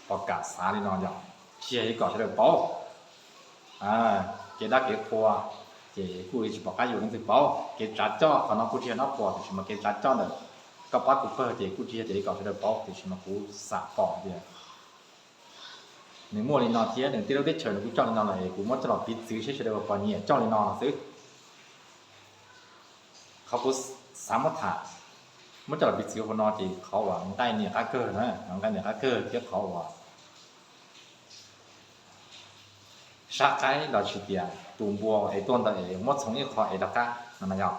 puas kam xav li no yog, tsis yog kom sawv daws paub. Kev dab kev qhua ces kuj tsis pom qab yuav leej twg paub. Kev tsav coj qhov no kuj tsis yog dab qhuas, tiam sis mas kev tsav coj ntawm koj pab kuv pawg ces kuj tsis yog tias kom sawv daws paub, tiam sis mas kuv xam pom tias nws muaj li no thiab nws tej lub teb chaws nws kuj coj li no lawm es kuv muab coj los piv txwv seb sawv daws puas nyiam coj li no no xwb. Qhov kuv xav muab tham, muab coj los piv txwv hauv no ces qhov uas nqaij niam qab kawg na, nqaij niam qab kawg thiab qhov uas sab qaib los sis tias tus npua es tuaj ntawd es muab txhoov ib qho es rov qab no yog.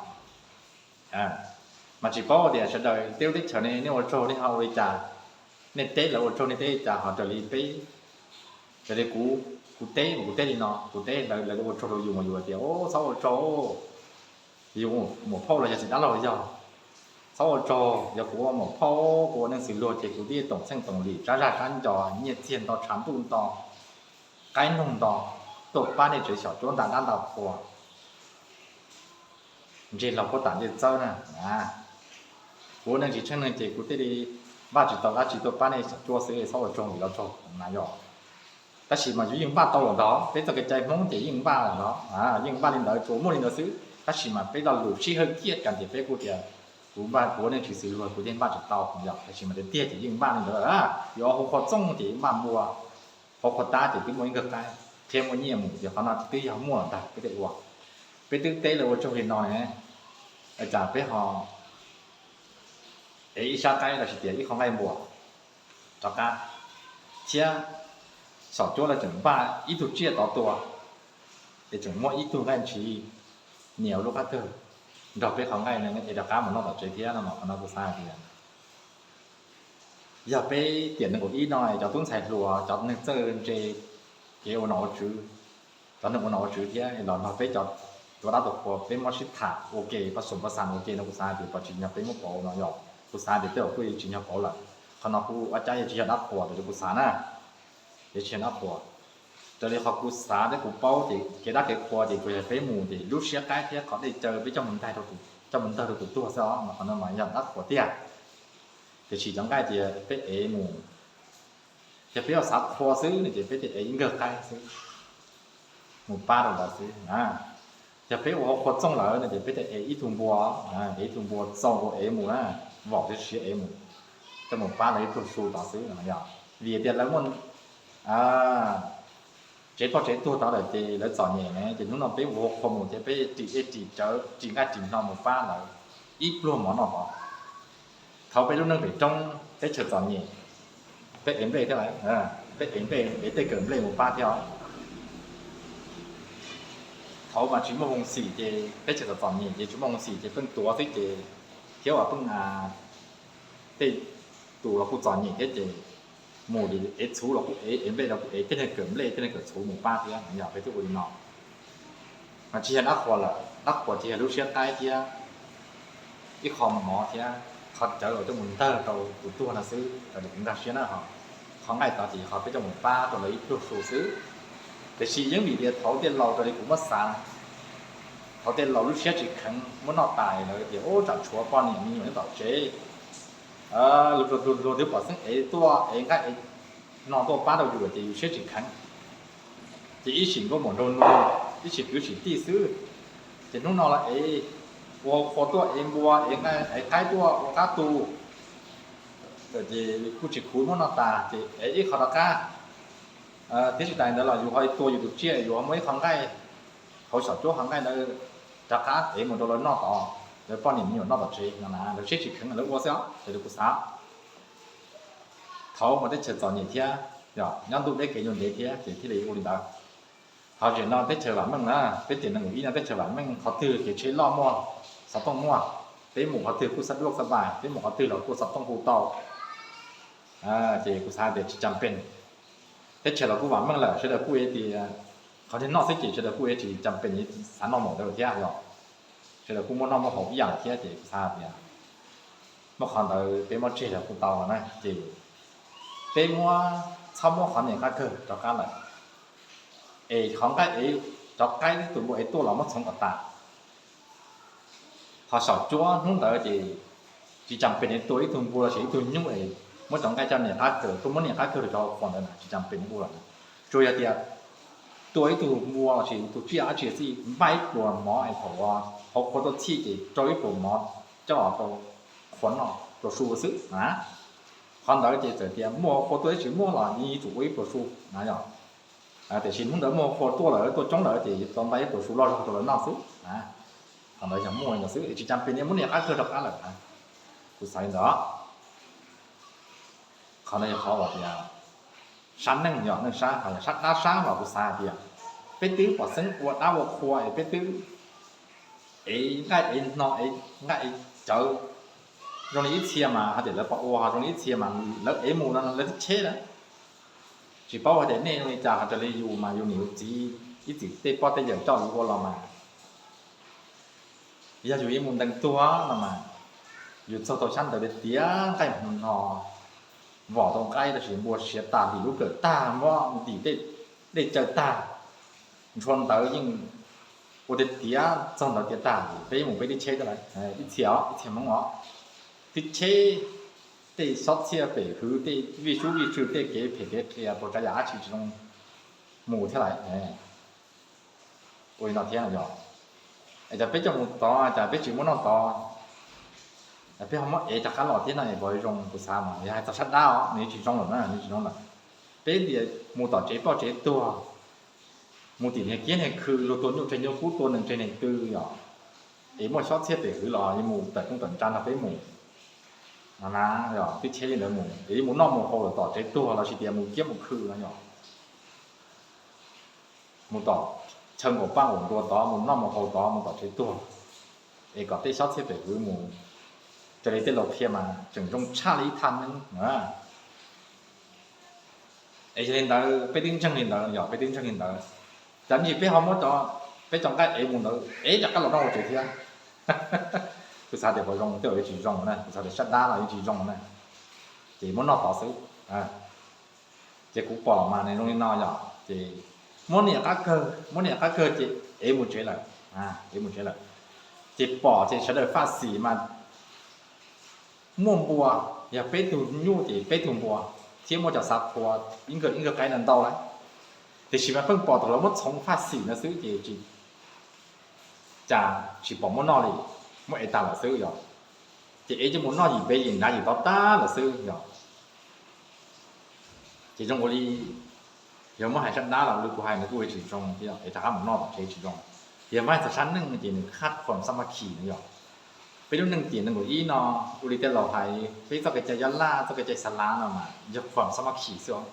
Mas tsis paub tias sawv daws tej lub teb chaws ne nej ua tsaug nej ho ua li cas, nej teb lawv ua tsaug nej teb li cas ho raws li peb, raws li kuv, kuv teb mas kuv teb li no, kuv teb lawv, lawv ua tsaug rau yus mas yus tias txhob ua tsaug, yus muam phauj los yog txiv dab laug yog, txhob ua tsaug, yog kuv ua muam phauj kuv ua neej xws luag ces kuv twb toom txheej toom lim tsab zaj tsab nco nyiaj txiag nto tshav ntuj nto qaib noog nto tuaj pab nej tsev xyom cuab nta dab nta qhua ntseg los puab tam ncej txawb na. Kuv ua neej tsis tsheej neeg ces kuv thiaj li npaj tsis tau dab tsi tuaj pab nej xyom cuab xwb, txhob ua tsaug vim los tsaug na yog. Tab sis mas yus yeej npaj tau lawm ntag, peb txoj kev cai Hmoob ces yeej npaj lawm ntag, yeej npaj li ntawd tsuas muaj li ntawd xwb, tab sis mas peb lo lus sij hawm kiag kas tias peb kuj tias kuv npaj, kuv ua neej tsis xws luag kuv thiaj npaj tsis tau yog, tab sis mas tiag tiag ces yeej npaj li ntawd, yuav hau qhua txooj ces npaj npua, hau qhua tab ces twb muaj ib nkawg qaib, qhia muaj nyiaj mus ces qhov no twb yog muaj lawm ntag peb thiaj ua. Peb twb teb lawv ua tsaug li no ne, cas peb ho ev ib sab qaib los sis tias ib qho nqaij npua rov qab, thiab xyom cuab lawv tseem npaj ib tug tsiaj tod tua, es tseem muab ib tug nqaij ntshiv nias lub qab kawg nrog peb qhov nqaij no es rov qab mus noj tom tsev thiab no mas qhov no kuv xav hais tias yog peb tiam nees nkaum ib no cov tub ntxhais hluas cov neeg txawj ntse kev ua nom ua tswv, cov neeg ua nom ua tswv thiab los nrog peb cov tuav dab tuav qhua peb muab sib tham ua ke pab xoom pab xas ua ke no kuv xav hais tias pom tsis yog peb muab pauv no yog, kuv xav tias tej zaum kuj tsis yog pauv lawm. Qhov no kuj ua cas yuav tsis yog dab qhuas raws li kuv xav na, yuav tsis yog dab qhuas. Raws li qhov kuv xav thiab kuv paub ces kev dab kev qhua ces tsuas yog peb mus ces lub siab qaib thiab qhov dej caw peb coj mus ntag, coj mus ntag rau tus tuag xwb os, mas qhov no mas yog dab qhuas tiag. Tiam sis cov nqaij tias peb ev mus, yog peb yuav xav qhua xwb no ces peb thiaj ev ib nkawg qaib xwb mus pab rau lawv xwb. Yog peb ua hau qhua txooj lawm no ces peb thiaj ev ib tug npua, ev ib tug npua txooj ua ev mus na, vom siab siab ev mus, coj mus pab lawv ib pluag su tod xwb no yog. Vim tias lawv muaj tsev poj tsev tuag tod lawm ces lawv txom nyem ne, ces hnub no peb ua hau qhua mus ces peb ris dej ris cawv ris nqaij ris hno mus pab lawv ib pluag mov noj tod. Thaum peb lub neej pem roob teb chaws txom nyem, peb ev nplej thiab, peb ev nplej, ev tej kawm nplej mus pab thiab os. Thaum mas tsis muaj hoo xim ces teb chaws txom txom nyem ces tsis muaj hoo xim ces pheej tuav xwb ces, thiab uas pheej tej tus los kuj txom nyem thiab ces mus li ev txhuv los kuj ev, ev nplej los kuj ev, tej neeg kawm nplej tej neeg kawm txhuv mus pab thiab no yog peb twb ua li no. Mas tsis yog dab qhuas lawm, dab qhuas tsis yog lub siab qaib thiab ib qho mov thiab qhov cawv uas coj mus ntag rau tus tuag no xwb raws li kuv nkag siab na ho. Qhov nqaij tod ces qhov peb coj mus pab rau lawv ib pluag su xwb. Tiam sis yeej vim tias thaum tej laus raws li kuv muab xav, thaum tej laus lub siab tsis kheev muab noj tas lawv tias ub tsam tshuav poj niam me nyuam nyob tom tsev, luag twb pom xeeb ev tuaj ev nqaij ev no tuaj pab rau yus ces yus siab tsis kheev, ces ib sim nkauj muam nraug nus, ib sim kwv sim tij xwb. Ces hnub no los ev, ua qhua tuaj ev npua, ev qaib tuaj ua qab tu, ces kuj tsis khuv muab noj tas ces ev ib qho rov qab. Thiab tsis tas ntawd los yus ho tua yus tus tsiaj, yus ho muaj ib qho nqaij hauv xyom cuab qhov nqaij ntawd rov qab ev mus rau lawv noj tod, lawv poj niam me nyuam noj tom tsev no na, lawv siab tsis kheev lawv ua xwb os, raws li kuv xav. Thaum mas teb chaws txom nyem thiab, nyob ntuj deb kev ncua ntev thiab ces thiaj li ua li ntawd. Qhov zem no teb chaws vam meej na, peb tias nees nkaum ib no teb chaws vam meej, qhov twg kev tsheb loj muaj, xov tooj muaj, peb mus qhov twg kuj xab duab xab vais, peb mus qhov twg los kuj xov tooj hu tau. Ces kuv xav tias tsis cam pes, teb chaws los kuj vam meej lawm, sawv daws kuj tias qhov niag noj xwb ces sawv daws kuj tsis cam pes xav noj mus ntawd thiab yog, sawv daws kuj muaj noj muaj haus ib yam thiab ces kuv xav tias muab qhov ntawd peb muab tseg los kuj tau na ces peb muab, txhob muab qhov niam qab kawg rov qab lawm, es qhov nqaij es cov qaib tus npua es tuaj los muab txhoov kom tas. Ho saum cuab hnub ntawd ces tsis cam pes tua ib tug npua los sis ib tug nyuj es muab cov nqaij coj niam qab kawg, tuaj muab niam qab kawg rau cov hauv qhua ntawd na tsis cam pes ua lawm. Tsuas yog tias tua ib tug npua los sis tus tsiaj dab tsi xij npaj ib pluas mov es thaum hauv qhua tuaj txhij ces rau ib pluas mov coj los rau qhua noj rau su xwb na. Qhov ntawd ces txawm tias muaj hauv qhua tuaj ib tsis muaj los yeej yuav tsum ua ib pluas su na yog. Tiam sis hnub ntawd muaj hauv qhua tuaj lawm tuaj coob lawm ces tau npaj ib pluas su loj zog rau lawv noj xwb. Qhov ntawd yog muaj li ntawd xwb es tsis cam pes muab niam qab kawg rov qab lawm na. Kuv xav li ntawd. Qhov no yog qhov uas tias sab neej yog neej sab, ho yog sab dab sab los kuv xav hais tias peb twb pom xeeb ua dab ua qhua es peb twb ev nqaij ev hno ev nqaij ev cawv zoo li ib txhia mas hais tias lawv pom ua ho zoo li ib txhia mas lawv ev mus no lawv twb cheb lawm. Tsis paub hais tias nej zoo li cas ho raws li yus mas yus niam yus txiv ib txwm tej pog tej yawm coj yus ua los mas yog yus ib mus ntees tuag no mas yus txog tau xyab ntawd tiav nqaij hno vom tau nqaij tab sis npua siav tag ntim lub kawm tag muab ntim dej caw tag, ntshua ntawd yeej ua tiav tiav txog ntawd tiav tag peb mus peb twb cheb lawm ib txhia os ib txhia hmoob os twb cheb tej xob txhiaj pem hwv tej vij sub vij tsw tej kev phem kev qias puas tsav yam dab tsi tsis zoo mus thiab lawm. Ua li no thiab no yog es cas peb coj mus tod cas peb tsis muab noj tod, peb ho muab ev rov qab los thiab no es puas zoo? Kuv xav mas yog hais txog sab dab os nws tsis zoo lawm na, nws tsis zoo lawm. Peb tias mus tom tsev poj tsev tuag, mus tim niag kiab niag khw luag tua nyuj tseg nyuj kub tua neeg tseg neeg tw yog, es muaj xob txhiaj pem hwv los yuav mus tawm rooj tawm ntsa nrog peb mus no na. Yog twb cheb li ntawd mus es yuav mus noj mus haus lawm tom tsev tuag los sis tias mus kiab mus khw no yog mus tom chaw nkaum paj nkaum nruas tod mus noj mus haus tod mus tom tsev tuag, es kom tej xob txhiaj pem hwv mus raws li tej laus qhia mas tseem zoo tshaj li ib thaj neeb na. Es yog li ntawd peb twb ntseeg li ntawd yog peb twb ntseeg li ntawd, cas ntsis peb ho muab cov, peb cov nqaij ev mus ntawd ev rov qab los noj hauv tsev thiab. Kuv xav tias puas zoo, tej zaum yuav tsis zoo na, kuv xav tias sab dab los yeej tsis zoo na, ces muab noj tod xwb. Ces kuv pom mas nws zoo li no yog ces muab niam qab kawg, muab niam qab kawg ces ev mus tsev lawm, ev mus tsev lawm. Ces pom ces sawv daws faj xim mas muaj npua, yog peb tug nyuj ces peb tug npua, thiab muaj cov xav qhua ib nkawg ib nkawg qaib ntau ntau lawm. Tiam sis mas pheej pom thaum lawv muab txhoov faj xim no xwb ces tsis, cas tsis pom muab noj li, muab ev tas lawm xwb yog. Ces ev coj mus noj yim peb yim nrad yim tod tag lawm xwb yog. Ces zoo ua li, yog muab hais sab dab los li kuv hais nws kuj yuav tsis zoo thiab, es rov qab mus noj tom tsev tsis zoo. Yog muab hais txog sab neej ces nws khaj khuam xab mab khis no yog. Peb lub neej tiam nees nkaum ib no, ua li tej laus hais peb txoj kev cai Yab Laj txoj kev cai Xas Lav no mas yog khuam xab mab khis xwb os.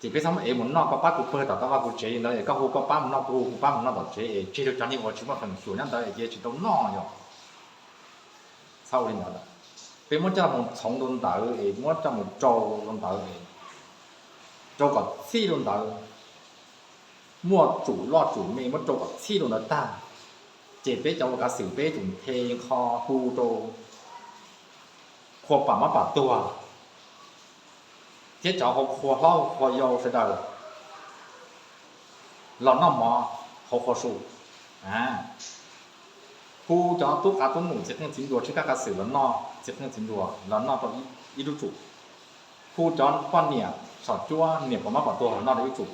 Ces peb txhob muab ev mus noj koj pab kuv pawg tom koj vaj kuv tsev li ntawd es koj hu koj pab mus noj kuv hu kuv pab mus noj tom tsev es tseg rau cov neeg uas tsis muaj feem xyuam nyob ntawd es cia tsis tau noj yog. Txhob ua li ntawd lawm. Peb muab coj mus txhoov rau ntawd es muab coj mus rau rau ntawd es rau kom txhij rau ntawd, muaj tsum loj tsum me muab rau kom txhij rau ntawd tag, ces peb cov ua kav xwm peb tsum nthe qho hu rau qhua pam mab pam tuag thiab cov hauv qhua hlob hauv qhua yau sawv daws los noj mov hauv qhua su. Hu cov tub qav tub num txiv qeej txiv nruas tsis kaj kav xwm los noj txiv qeej txiv nruas los noj rau ib lub tsum. Hu cov poj niam xom cuab niam pom mab pom tuag los noj rau ib tsum.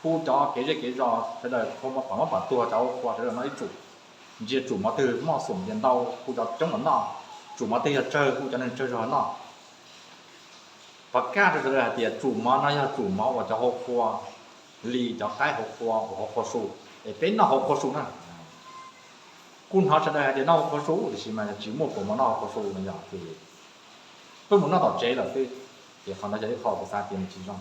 Hu cov kev zej kev zos sawv daws pom mab pom tuag cov hauv qhua sawv daws noj ib tsum. Ntsia tsum mov twg moj xum ntsia ntau hu cov coob los noj, tsum mov twg yog tsawg hu cov neeg tsawg zog los noj. Pov kaj rau sawv daws hais tias tsum mov no yog tsum mov uas cov hauv qhua li cov qaib hauv qhua uas hauv qhua su, es peb noj hauv qhua su na. Kuj hnov sawv daws hais tias noj hauv qhua su tiam sis mas tsis muaj puas mov noj hauv qhua su no yog ces peb mus noj tom tsev lawm xwb. Ces qhov ntawd yog ib qho kuv xav tias nws tsis zoo.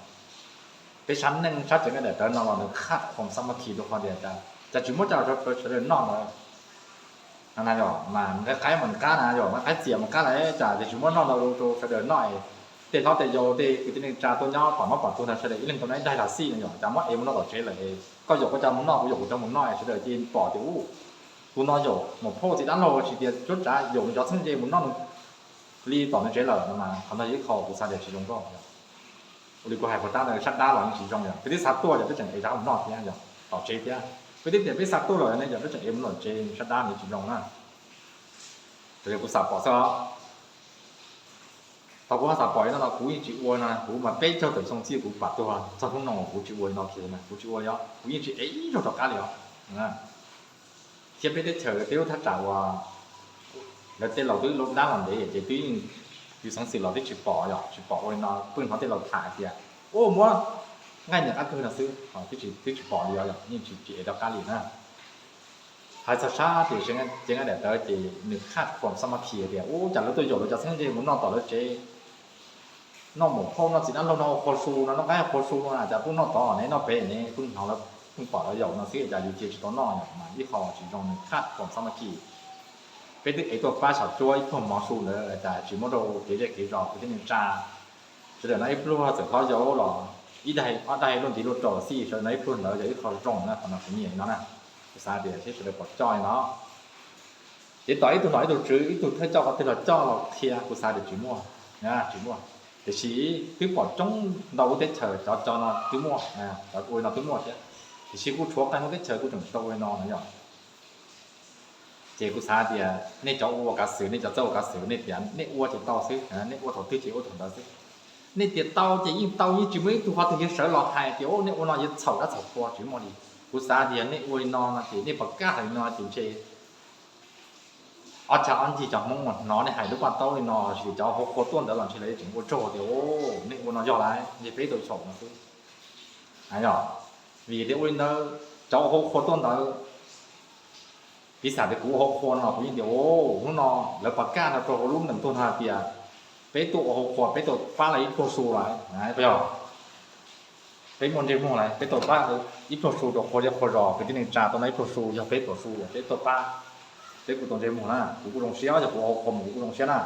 Peb sab neej sab tsev neej daim tawv no los nws khaj khuam xab ma khi rau qhov tias cas tsis muab coj los rau sawv daws noj ntawd. Yog mas nqaij qaib mas nws qab na, yog nqaij qaib txias mas qab lawm, cas tsis muab noj ntau rau sawv daws noj. Tej hlob tej yau tej kwv tij neej tsa tuaj nyob pom mob pom tuag ntawd sawv daws ib leeg tau noj ib daig los xij no, yog cas muab ev mus noj tom tsev lawm, koj yuam koj cov mus noj, kuv yuam kuv cov mus noj, sawv daws cia li pom tias ub, tus no yog mus phauj txiv dab laug tsis tias cuab tsav, yog nws cov txheeb ze mus noj li tom nws tsev lawm no mas qhov no yog ib qho kuv xav tias tsis zoo nkauj. Ua li kuv hais puas tab ntawd, sab dab los yeej tsis zoo, yog peb twb xa tuaj yog peb tseem ev rov mus noj thiab yog tom tsev thiab. Peb twb tias peb xa tuaj lawm ne, yog peb tseem ev mus noj tsev sab dab nws tsis zoo na. Raws li kuv xam pom xwb os. Thaum kuv ho xam pom li no no kuv yeej tsis ua no, kuv mas peb caug tawm xyoo txij kuv pam tuag txog hnub no kuv tsis ua li no kiag na, kuv tsis ua li os, kuv yeej tsis ev ib zaug rov qab li os. Thiab peb teb chaws peb lub thaj tsam uas lawv tej laus twb dab los ntev ces twb yeej, yus xeev xwm los twb tsis pom, yog tsis pom ua li no, pheej hnov tej laus tham tias ua muab nqaij niam qab kawg no xwb, twb tsis pom li os, yeej tsis ev rov qab li na. Hais txog sab tias cev nqaij daim tawv ces nws khaj khuam xab ma khi tias ub, cas lawv tuaj yaum lawv cov txheeb ze mus noj tom lawv tsev, noj mus phauj noj txiv dab laug noj qhua su no, noj qaib qhua su no, cas pheej noj tod ne, noj pem ne, pheej hnov lawv pheej pom lawv yaum no xwb, cas yus cia tsis tau noj no mas ib qho tsis zoo, nws khaj khuam xab ma khi. Peb twb ev tuaj pab xyom cuab ib pluag mov su ntawd cas tsis muab rau kev zej kev zos kwv tij neej tsa. Sawv daws noj ib pluag, txawm hlob yau los ib daig ob daig luaj ntiv luaj rau los xij, sawv daws noj ib pluag ntawd yog ib qho zoo na, qhov no kuv nyiam li no na. Kuv xav tias thiab sawv daws pom coj li no. Ces tom ib tug nom ib tug tswv, ib tug thawj coj qhov twg los coj los qhia, kuv xav tias tsis muaj, tsis muaj. Tiam sis twb pom coob ntau lub teb chaws cov cov no twb muaj, cov ua li no twb muaj thiab. Tiam sis kuj tshuav qee lub teb chaws kuj tseem tsis tau ua li no no yog. Ces kuv xav tias nej cov ua kav xwm, nej cov txawj ua kav xwm, nej tias nej ua ces tau xwb, nej ua thaum twg ces ua thaum ntawd xwb. Nej tias tau ces yeej tau, yeej tsis muaj ib tug qhov twg yuav sawv los hais tias nej ua no yuav txhaum dab txhaum qhua, tsis muaj li. Kuv xav tias nej ua li no no ces nej pom kaj hais li no ces ntshe ob chav ob ncig cov Hmoob uas hnov nej hais lub paj taub li no, tsis cov hauv qhua tuaj ntawd los ntshe lawv tseem ua tsaug tias nej ua no yog lawm, ntshe peb tau txhaum no xwb. Yog vim tias ua li ntawd, cov hauv qhua tuaj ntawd, piv xam tias kuv ua hauv qhua no kuv yeej tias hnub no lawv pom kaj no rau hauv lub neej tuaj no hais tias peb tuaj ua hauv qhua, peb tuaj pab lawv ib pluag su lawm, yog peb muaj ntsej muag lawm, peb tuaj pab ib pluag su rau qhua zej qhua zos, kwv tij neej tsa tuaj noj ib pluag su yog peb pluas su, peb tuaj pab, peb kuj tau ntsej muag na, kuv kuj zoo siab, yog kuv ua hauv qhua mas kuv kuj zoo siab na.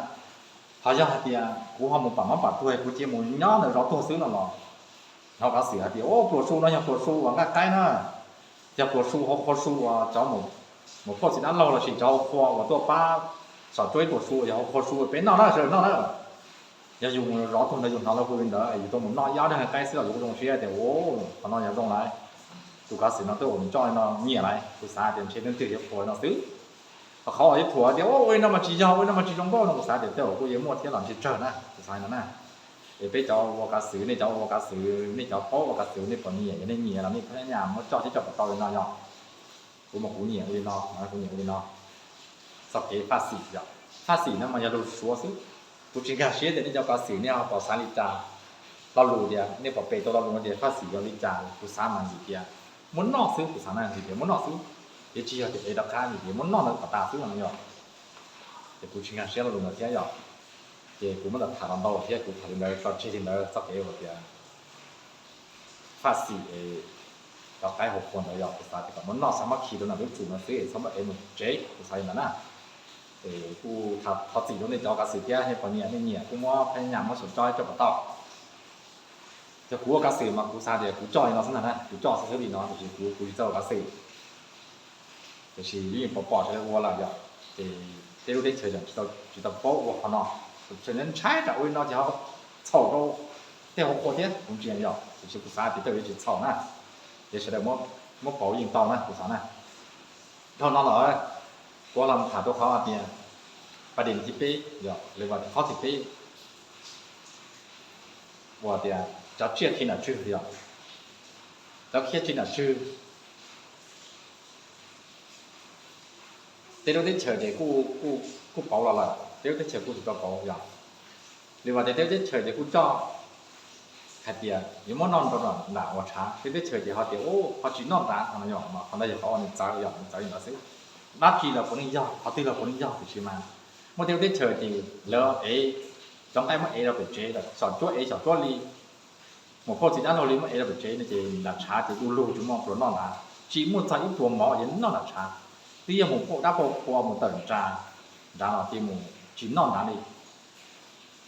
Ho yog hais tias kuv ho mus pam mob pam tuag, kuv cia mus nyob ntawm zov tuag xwb no los, hnov kav xwm hais tias pluas su no yog pluas su uas nqaij qaib na, yog pluas su hauv qhua su uas cov mus phauj txiv dab laug lossis cov hauv qhua uas tuaj pab xom cuab ib pluas su yog hauv qhua su peb noj na, sawv daws noj na. Yog yus mus zov tuag ntawd yus hnov lawv hu li ntawd, yus tau mus noj ib ob daig nqaij xwb los yus kuj zoo siab tias qhov no yog zoo lawm. Tus kav xwm no twb ua nws coj li no nyiam lawm, kuv xav tias ntshe leej twg yuav qhuas no xwb. Ho qhov uas yuav thuam tias ua li no mas tsis yog, ua li no mas tsis zoo nkauj no, kuv xav tias tej zaum kuj yuav muaj thiab los ntshe tsawg na, kuv xav li no na. Es peb cov ua kav xwm, nej cov ua kav xwm, nej cov paub ua kav xwm nej puas nyiam, yog nej nyiam los nej phab nyaj muab coj thiab coj kom tau li no yog. Kuv mas kuv nyiam ua li no, kuv nyiam ua li no. Txoj kev faj xim yom, faj xim no mas yog lus Suav xwb. Kuv tsis nkag siab tias nej cov kav xwm nej ho puas xav li cas. Lo lus tias nej puas pe tau lo lus no tias faj xim yog li cas, kuv xav mas ntxim tias muab noj xwb, kuv xav na ntxim tias muab noj xwb. Ces tsis yog tias ev rov qab, ntxim tias muab noj ntawd kom tas xwb no yog. Ces kuv tsis nkag siab lo lus ntawd thiab yom. Ces kuv muab ntawm tham los ntau thiab, kuv tham li ntawd tso tseg li ntawd txoj kev uas tias faj xim cov qaib hauv qhua ntawd yog kuv xav tias kom muab noj xav mab khi rau nram lub tsum no xwb, txhob muab ev mus tsev, kuv xav li ntawd na. Es kuj thov txim rau nej cov kav xwm thiab, nej puas nyiam nej nyiam kuj muab phab nyaj muab xyaum cob coj kom tau. Yog kuv ua kav xwm mas kuv xav tias kuv coj li no xwb ntag na, kuv coj xwb xwb li no, tiam sis kuv kuv tsis txawj ua kav xwm. Tiam sis yeej pom pom sawv daws ua lawm yom, ces tej lub teb chaws tseem tsis tau paub ua qhov no, tseem ntshai tsam ua li no ces ho txhaum rau tej hauv qhua thiab, kuv ntsia yom, tiam sis kuv xav tias tej zaum yuav tsis txhaum na, ces sawv daws muab pauv yeej tau na, kuv xav na. Dhau no los, kuv los tham rau qhov tias pas dej thib peb yom, lawv ua qhov thib peb uas tias cov tsiaj khi nram tswg yom, cov khiab tsi nram tswg. Tej lub teb chaws ces kuj pauv los lawm, tej lub teb chaws kuj tsis tau pauv yom. Li vas tias tej lub teb chaws ces kuj coj hais tias yuav muab noj nrau nram uas tshav, tej teb chaws ces ho tias ho tsis noj nrad no yom, mas qhov ntawd yog qhov uas nws txawv yom, nws txawv li ntawd xwb. Dab tsi los puav leej yog, qhov twg los puav leej yog, tiam sis mas muaj tej lub teb chaws ces lawv ev cov nqaij muab ev rau pem tsev lawm, xyom cuab ev xyom cuab li, Muam phauj txiv dab laug li muab ev los pem tsev no ces nram tshav ces du lug tsis muaj pluas noj nrad, tsis muaj txog ib pluas mov yuav noj nram tshav. Twb yog muam phauj dab qhua qhua mus tawm nrad, nrad los ces mus tsis noj nrad li.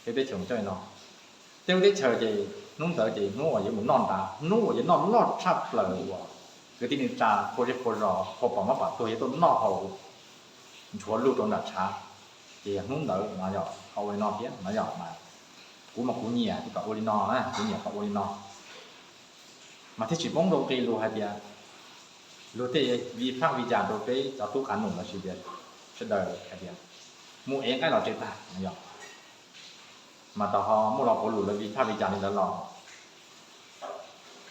Peb teb chaws mus coj li no, tej lub teb chaws ces hnub ntawd ces hnub uas yuav mus noj nrad, hnub uas yuav noj loj tshaj plaws uas kwv tij neej tsa qhua zej qhua zos qhua pom mab pom tuag yuav tuaj noj haus nchuav lug rau nram tshav. Ces yog hnub ntawd no yog qhov ua li no thiab no yog mas kuv mas kuv nyiam kom ua li no, kuv nyiam kom ua li no. Mas thiaj tsis poob rau qis lus hais tias luag tej vi phab vi cas rau peb cov tub qav num los sis tias sawv daws hais tias mus ev nqaij los tsev tag no yog. Mas tau ho muaj los pauv lus lawv vi phab vi cas li ntawd los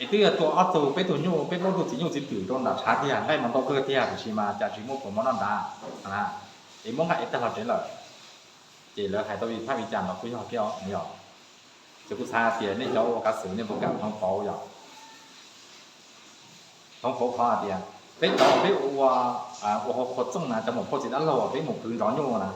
es twb yog tua ob tug peb tug nyuj peb plaub tug txiv nyuj txiv twm rau nram tshav tiag, nqaij mas ntau kawg tiag tiam sis mas cas tsis muaj pluas mov noj nrad, es muab nqaij ev tag los tsev lawm. Ces lawv hais tau vi phab vi cas los kuj yog thiab no yog. Ces kuv xav tias nej cov ua kav xwm nej puas kam thoob pauv yog, thoob pauv qhov hais tias peb cov peb ua, ua hauv qhua txooj na, cov muam phauj txiv dab laug peb mus kwv nrov nyuj na,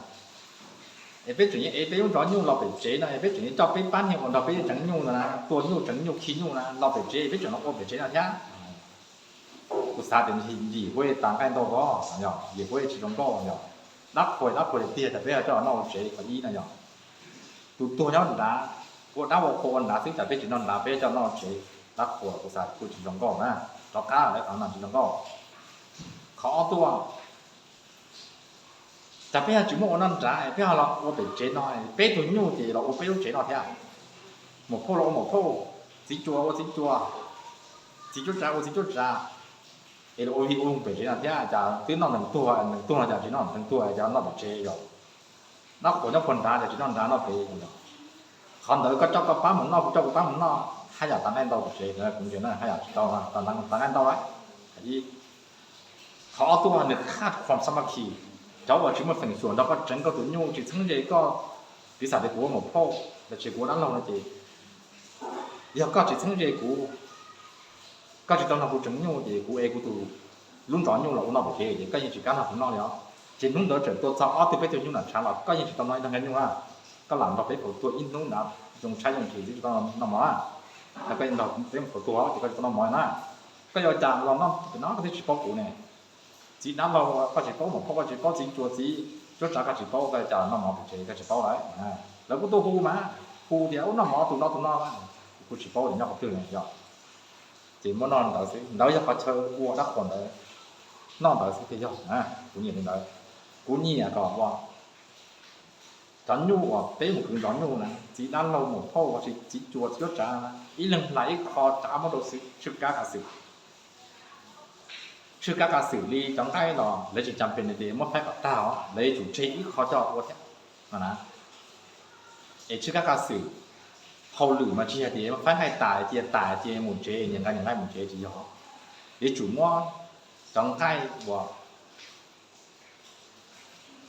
es peb tseem yuav ev peb lub nrov nyuj los pem tsev no, es peb tseem yuav coj peb pab niag uas nrog peb tseev nyuj no na, tua nyuj tseev nyuj khi nyuj na los pem tsev, peb tseem los ua pem tsev no thiab. Kuv xav tias yim huab tas nqaij ntau ko, yog yim huab tsis zoo nkauj yog, dab qhuas dab qhuas tiag tiag tas peb coj los noj ua tsev qhov ib no yog. Tus tuag nyob nrad, ua dab ua qhua ua nrad xwb tas peb tsis noj nrad peb coj noj tsev, dab qhuas kuv xav kuj tsis zoo nkauj na, rov qab lawm qhov no tsis zoo nkauj. Qhov ob tuaj, cas peb ho tsis muaj ua noj nrad peb ho los ua pem tsev no, peb tug nyuj ces los ua peb lub tsev no thiab. Muam phauj los ua muam phauj, txiv cua ua txiv cua, txiv cuab tsav ua txiv cuab tsav, es los ua vij ua voog pem tsev no thiab. Cas twb noj nees tuag, nees tuag no cas tsis noj nees tuag, cas noj pem tsev yog. Dab qhuas nyob puag nrad ces tsis noj nrad noj pem yog. Qhov ntawd koj coj koj pab mus noj, kuv coj kuv pab mus noj, haj yam tas nqaij ntau pem tsev, kuv ntseeg na haj yam tsis tau tas nqaij ntau lawm. Qhov ob tuaj nws khaj khuam xa ma khi, cov uas tsis muaj feem xyuam nrog koj tseev koj tus nyuj, tsis txheeb ze koj, piv xam tias kuv ua muam phauj los sis kuv ua dab laug no ces yog koj tsis txheeb ze kuv, koj tsis tau nrog kuv tseev nyuj ces kuv ev kuv tus lub nrov nyuj los ua noj pem tsev ces koj yeej tsis kam nrog kuv noj li os. Ces hnub ntawd tseem tua txog ob tug peb tug nyuj nram tshav los koj yeej tsis tau noj ib leeg nyuj na. Koj lam nrog peb phaum tuag ib hnub nrad, zoo tshaib zoo tshis tsis tau noj mov na. Koj nrog peb phaum tuag ces koj tsis tau noj mov na. Koj yuav cas los noj pem no koj twb tsis paub kuv ne. Txiv dab laug koj tsis paub, muam phauj koj tsis paub, txiv cua txiv cuab tsav koj tsis paub, koj yuav cas los noj mov pem tsev koj tsis paub lawm. Lawv kuj tuaj hu mas, hu tias ub noj mov tus no tus no, kuv kuj tsis paub tias nyob qhov twg ne yog. Ces muab noj ntawd xwb, ntawd yog qhov chaw ua dab qhuas ntawd, noj ntawd xwb thiaj yog. Kuv nyiam li ntawd, kuv nyiam kom ua cov nyuj uas peb mus kwv nrov nyuj na, txiv dab laug muam phauj los sis txiv cua txiv cuab tsav na, ib leeg hlais ib qho rov qab muab rau xwb, tshwj kab kav xwm. Tshwj kab kav xwm li cov nqaij los lawv tsis cas pes tias muab faib kom tag os, lawv yuav tsum tseg ib qho coj ua thiab no na. Es tshwj kab kav xwm, hauj lwm mas tsis yog tias faib nqaij tas cia tas cia mus tsev, nyias nqa nyias nqaij mus tsev tsis yog. Yuav tsum muab cov nqaij uas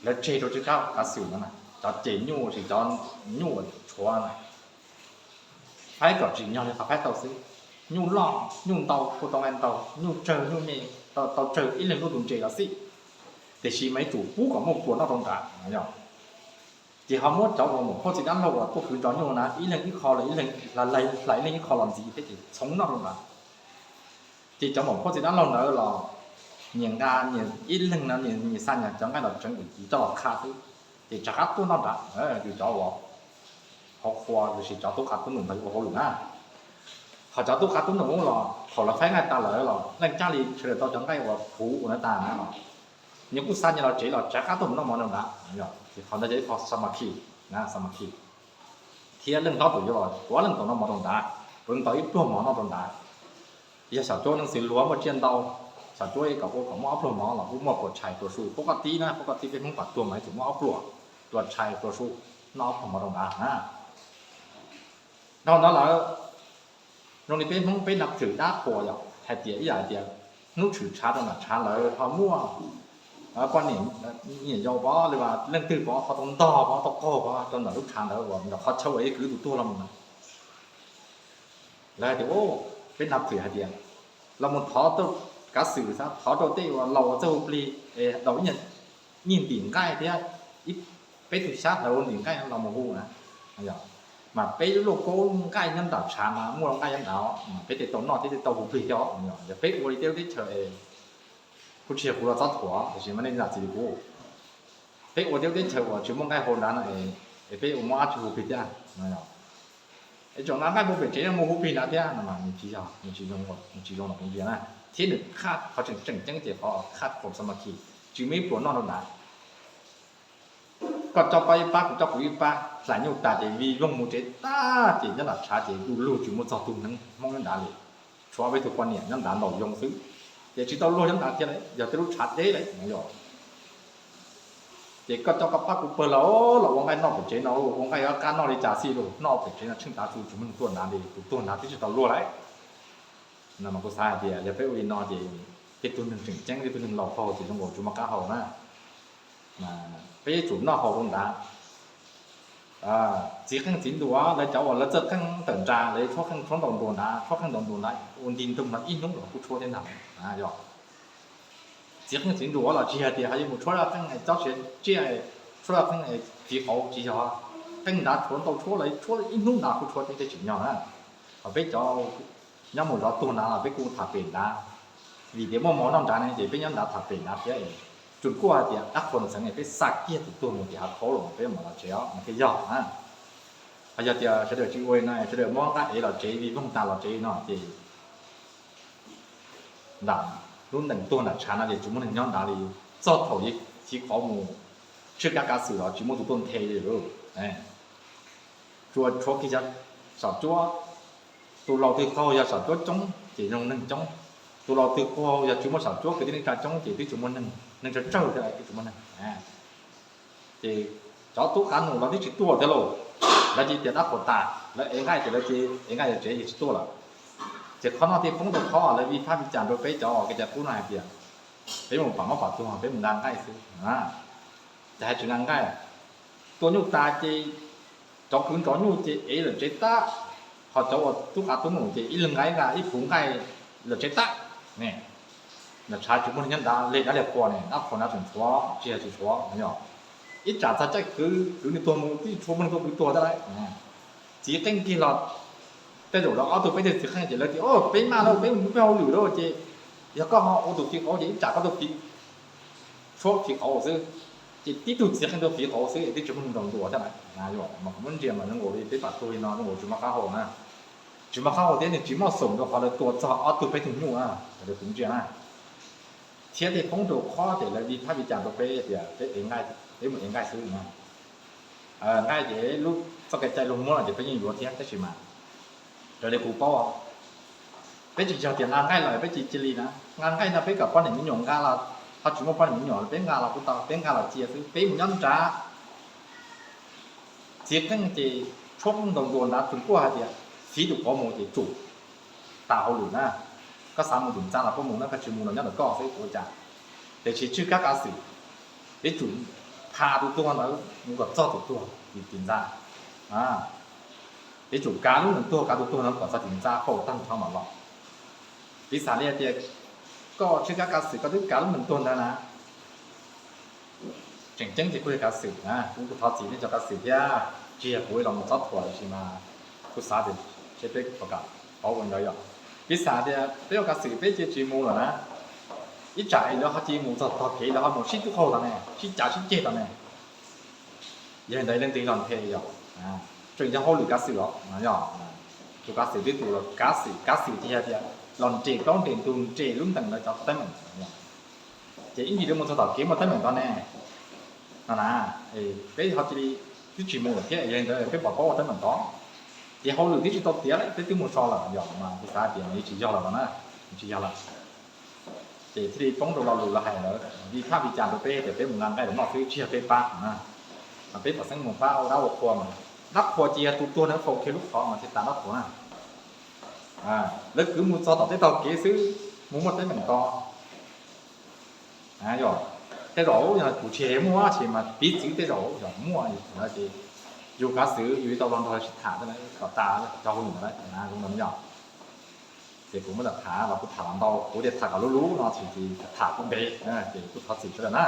lawv tseg rau tshwj kab kav xwm no, cov ces nyuj los sis cov nyuj uas tshuav na, faib kom tsim nyog li qhov faib tau xwb. Nyuj loj nyuj ntau kuj tau nqaij ntau, nyuj tsawg nyuj me tau tsawg ib leeg lub tus ntses los xij, tiam sis mas yuav tsum pub kom muaj pluas noj rau nrad no yog. Ces ho muab cov uas muam phauj txiv dab laug uas tuaj kwv nrov nyuj na, ib leeg ib qho los ib leeg, hlais ib leeg ib qho los ntxiv thiab ces txhoov noj rau nrad. Ces cov muam phauj txiv dab laug ntawd los nyias nqa, nyias ib leeg no nyias xa nyias cov nqaij los tseev ua coj los qha xwb, ces rov qab tuaj noj nrad. Yus cov uas hauv qhua los sis cov tub qav tub num ntawd ua hauj lwm na, ho cov tub qav tub num los thaum lawv faib nqaij tas lawm los leej caj li sawv daws tau cov nqaij uas puv ua ntawd tas na los nyias kuj xa nyias los tsev los rov qab tuaj mus noj mov rau nrad. Ces qhov ntawd yog ib qho xa ma khi, xa ma khi. Thiab leej hlob tus yuav los puav leej tau noj mov rau nrad, puav leej tau ib pluag mov noj rau nrad. Yog xyom cuab leej xwv luag muaj tsiaj ntau, xyom cuab kom ua kom muaj ob pluag mov los kuj muaj pluas tshais pluas su, pab koj tib na, pab koj tib peb Hmoob pam tuag mas yuav tsum muaj ob pluas, pluas tshais pluas su, noj ob pluag mov rau nrad na. Dhau ntawd lawm, zoo li peb Hmoob peb nab thwm dab qhuas yom, hais tias ib yam hais tias hnub tshwm tshav rau nram tshav lawv ho muaj poj niam, niam yau pov li leej twg pov ho tau ntog pov tau qaug pov rau ntawm lub tshav ntawd uas ntawm qhov chaw uas yuav kwv tus tuag los mus na. Lawv hais tias, peb nab thwm hais tias los mus thov kav xwm xav thov rau tej uas laus txawj hu plig es daus ib nyuag ntim nqaij thiab peb tug xyab hlawv ua ntim nqaij los mus hu na. Mas peb lub lauj kaub nqaij nyob nram tshav mas muaj nqaij nyob nrad, mas peb thiaj tau noj thiab thiaj tau hu plig thiab. Yog peb ua li tej lub teb chaws es kuj tsis yog kuv los txob thuam, tiam sis mas nej zam txim rau kuv. Peb ua tej lub teb chaws uas tsis muaj nqaij hau nrad no es peb ua muab dab tsi hu plig thiab? Es tseem nqa nqaij mus pem tsev no mus hu plig nrad thiab no mas nws tsis yog, nws tsis zoo los kuv ntsia na. Thiab nws qhaj qhov tseem tseem ceeb ces qhov qhaj qhov sa ma khi, tsis muaj ib pluas noj rau nrad. Koj coj pab ib pab, kuv coj kuv ib pab, hlais nyuj tas ces vij voog mus tsev tag ces nyob nram tshav ces du lug tsis muaj txog tus neeg Hmoob nyob nrad li. Tshuav peb tug poj niam nyob nrad ntaus yoo xwb, ces tsis tau luag nyob nrad thiab lauj, yog tej lub tshav deb lauj no yog. Ces koj coj koj pab kuv pawg los los ua nqaij noj pem tsev no, ua nqaij qab noj li cas xij lauj, noj pem tsev no tsheej tav su tsis muaj neeg tuaj nrad li, tus tuag nrad twb tsis tau luag lauj. No mas kuv xav hais tias yog peb ua li no ces tej tug neeg tseem ceeb, tej tug neeg laus qaug ces zoo nkaus tsis muaj qab hau na. Peb yuav tsum noj haus rau nrad. Txiv qeej txiv nruas lawv cov uas lawv txawj qeej tawm nra, lawv tshuab qeej tshuab ntaus nruas nrad, tshuab qeej ntaus nruas nrad ua nti ntug no ib hnub los kuj tshuab thiab ntag. Yog txiv qeej txiv nruas los tsis yog tias ho yuav mus tshuab qeej tsob siav tsiaj, tshuab qeej fiv qauv tsis yog. Qeej nrad tshuav ntau tshuab los tshuab ib hnub nrad kuj tshuab thiab, tseem yog na. Ho peb cov nyob mus zov tuag nrad los peb kuj tham pem nrad, vim tias muaj mov noj nrad ne ces peb nyob nrad tham pem nrad thiab. Tsuas kuj hais tias dab qhuas ntxeev peb xa kiag tus tuag mus tim hav khaub los peb mam los tsev os no thiaj yog na. Ho yog tias sawv daws tsis ua li no, sawv daws muab nqaij ev los tsev, vij voog tas los tsev no ces nram lub ntees tuag nram tshav no ces tsis muaj neeg nyob nrad li. Txog thaum fiv qauv mus tswj kab kav xwm los tsis muaj tus tuaj nthe li. Tsuas tshuav kiag yog saum cuab, tus laus twg qaug yog saum cuab coob ces zoo neeg coob, tus laus twg qaug yog tsis muaj saum cuab kwv tij neej tsa coob ces twb tsis muaj neeg, neeg tsawg tsawg thiab twb tsis muaj neeg. Ces cov tub qav num los twb tsis tuaj thiab lauj, lawv cia tias dab qhuas tas, lawv ev nqaij ces lawv cia ev nqaij los tsev ces tsis tuaj lawm. Ces qhov no thiaj poob rau qhov lawv vij phab vij cas rau peb cov kev cai qub no hais tias peb mus pam mob pam tuag peb mus nqa nqaij xwb. Ces hais tsis nqa nqaij, tua nyuj tas ces cov kwv nrov nyuj ces ev lawm tsev tag, ho cov uas tub qav tub num ces ib leeg nqa ib nqa ib puv nqaij lawm tsev tag ne. Nram tshav tsis muaj neeg nyob nrad, leg dab leg qhua ne, dab qhuas nrad tseem tshuav tsis yog tsis tshuav no yog. Ib tsam txog caij kwv kwv nws tuag mus twb tsis tshua muaj neeg tuaj kwv tuag thiab lauj. Txiv qeej kiag los tej zaum lawv ob tug peb tug txiv qeej ces lawv tias o peb maj lauj, peb mus peb hauj lwm lauj ces yog koj ho ua tus fiv qauv ces ib tsam koj tuaj fiv, tshuab fiv qauv xwb. Ces tib tug txiv qeej tuaj fiv qauv xwb es twb tsis muaj neeg ntaus nruas thiab na. Mas kuv muab ntsia mas zoo nkaus li peb pam tuag li no zoo nkaus tsis muaj qab hau na. Tsis muaj qab hau thiab nws tsis muaj xoom rau qhov lawv tua txog ob tug peb tug nyuj na, raws li kuv ntsia na. Thiab thiaj poob rau qhov tias lawv vij phab vij cas rau peb tias peb ev nqaij, peb mus ev nqaij xwb no. Nqaij ces lub txoj kev cai luag muab los ces peb yeej yuav thiab tab sis mas raws li kuv paub, peb tsis yog tias nqa nqaij los peb cia cia li na. Nqa nqaij no peb kom poj niam me nyuam nqa los ho tsis muaj poj niam me nyuam peb nqa los kuj tau, peb nqa los cia xwb, peb mus nyob nrad. Txiv qeej ces tshuab ntaus nruas nrad tsuas kuj hais tias fiv tus qauv mus ces tsum tas hauj lwm na. Koj xav mus tim ntxa los koj mus na, koj tsis mus los nyob ntawm koj xwb ua cas. Tiam sis tswj kab kav xwm, peb tsum pha tus tuag ntawd mus kom txog tus tuag tim ntxa. Peb tsum kav lub nees tuag, kav tus tuag ntawd kom txog tim ntxa faus tag nrho mam los. Piv xam li hais tias koj tswj kab kav xwm koj twb kav lub nees tuag ntawd na, tseem ceeb ces kuj yog kav xwm na, kuv kuj thov txim nej cov kav xwm thiab, tsis yog kuv los mus txob thuam tab sis mas kuj xav tias seb peb puas kam paub ua ntawd yom. Piv xam tias peb ua kav xwm peb cia tsis mus lawm na, ib tsam es lawv ho cia mus txog tog kev lawv ho mus sib tub qaug tod ne, sib cav sib ceg tod ne. Yog li ntawd leej twg los nthe yog, tseem yog hauj lwm kav xwm los no yog. Tus kav xwm twb tus los kav xwm, kav xwm ces yog tias los nres plaub nres ntug nres lub ntees ntawd cov teeb meem. Ces ib ntsis lawv mus txog tom kev muaj teeb meem tod ne, no na, peb ho cia li twb tsis mus lawm thiab, yog li ntawd peb pom paub ua teeb meem tod. Ces hauj lwm twb tsis tau tiav lawm peb twb mus so lawm yog, mas kuv xav tias nws tsis yog lawm no na, tsis yog lawm. Ces thiaj li poob rau lo lus lawv hais lawv vij phab vij cas rau peb tias peb mus nqa nqaij los noj xwb tsis yog peb pab na. Mas peb pom xeeb mus pab ua dab ua qhua mas, dab qhua ces yog tus tuag ntawd faus kiag lub qhov mas thiaj tas dab qhua na. Lawv kwv mus txog tom tej tog kev xwb, mus muaj teeb meem tod. Yog, tej zaum yog kuv tsis hais muaj tab sis mas piv txwv tej zaum yog muaj, ces yus kav xwm yus yuav tau los nrog lawv sib tham kom tas cov hauj lwm ntawd zoo no yog. Ces kuv muab tham los kuv tham los ntau, kuv tias tham kom lub lub no ces tham kuv npe, ces kuv thov txim sawv daws na.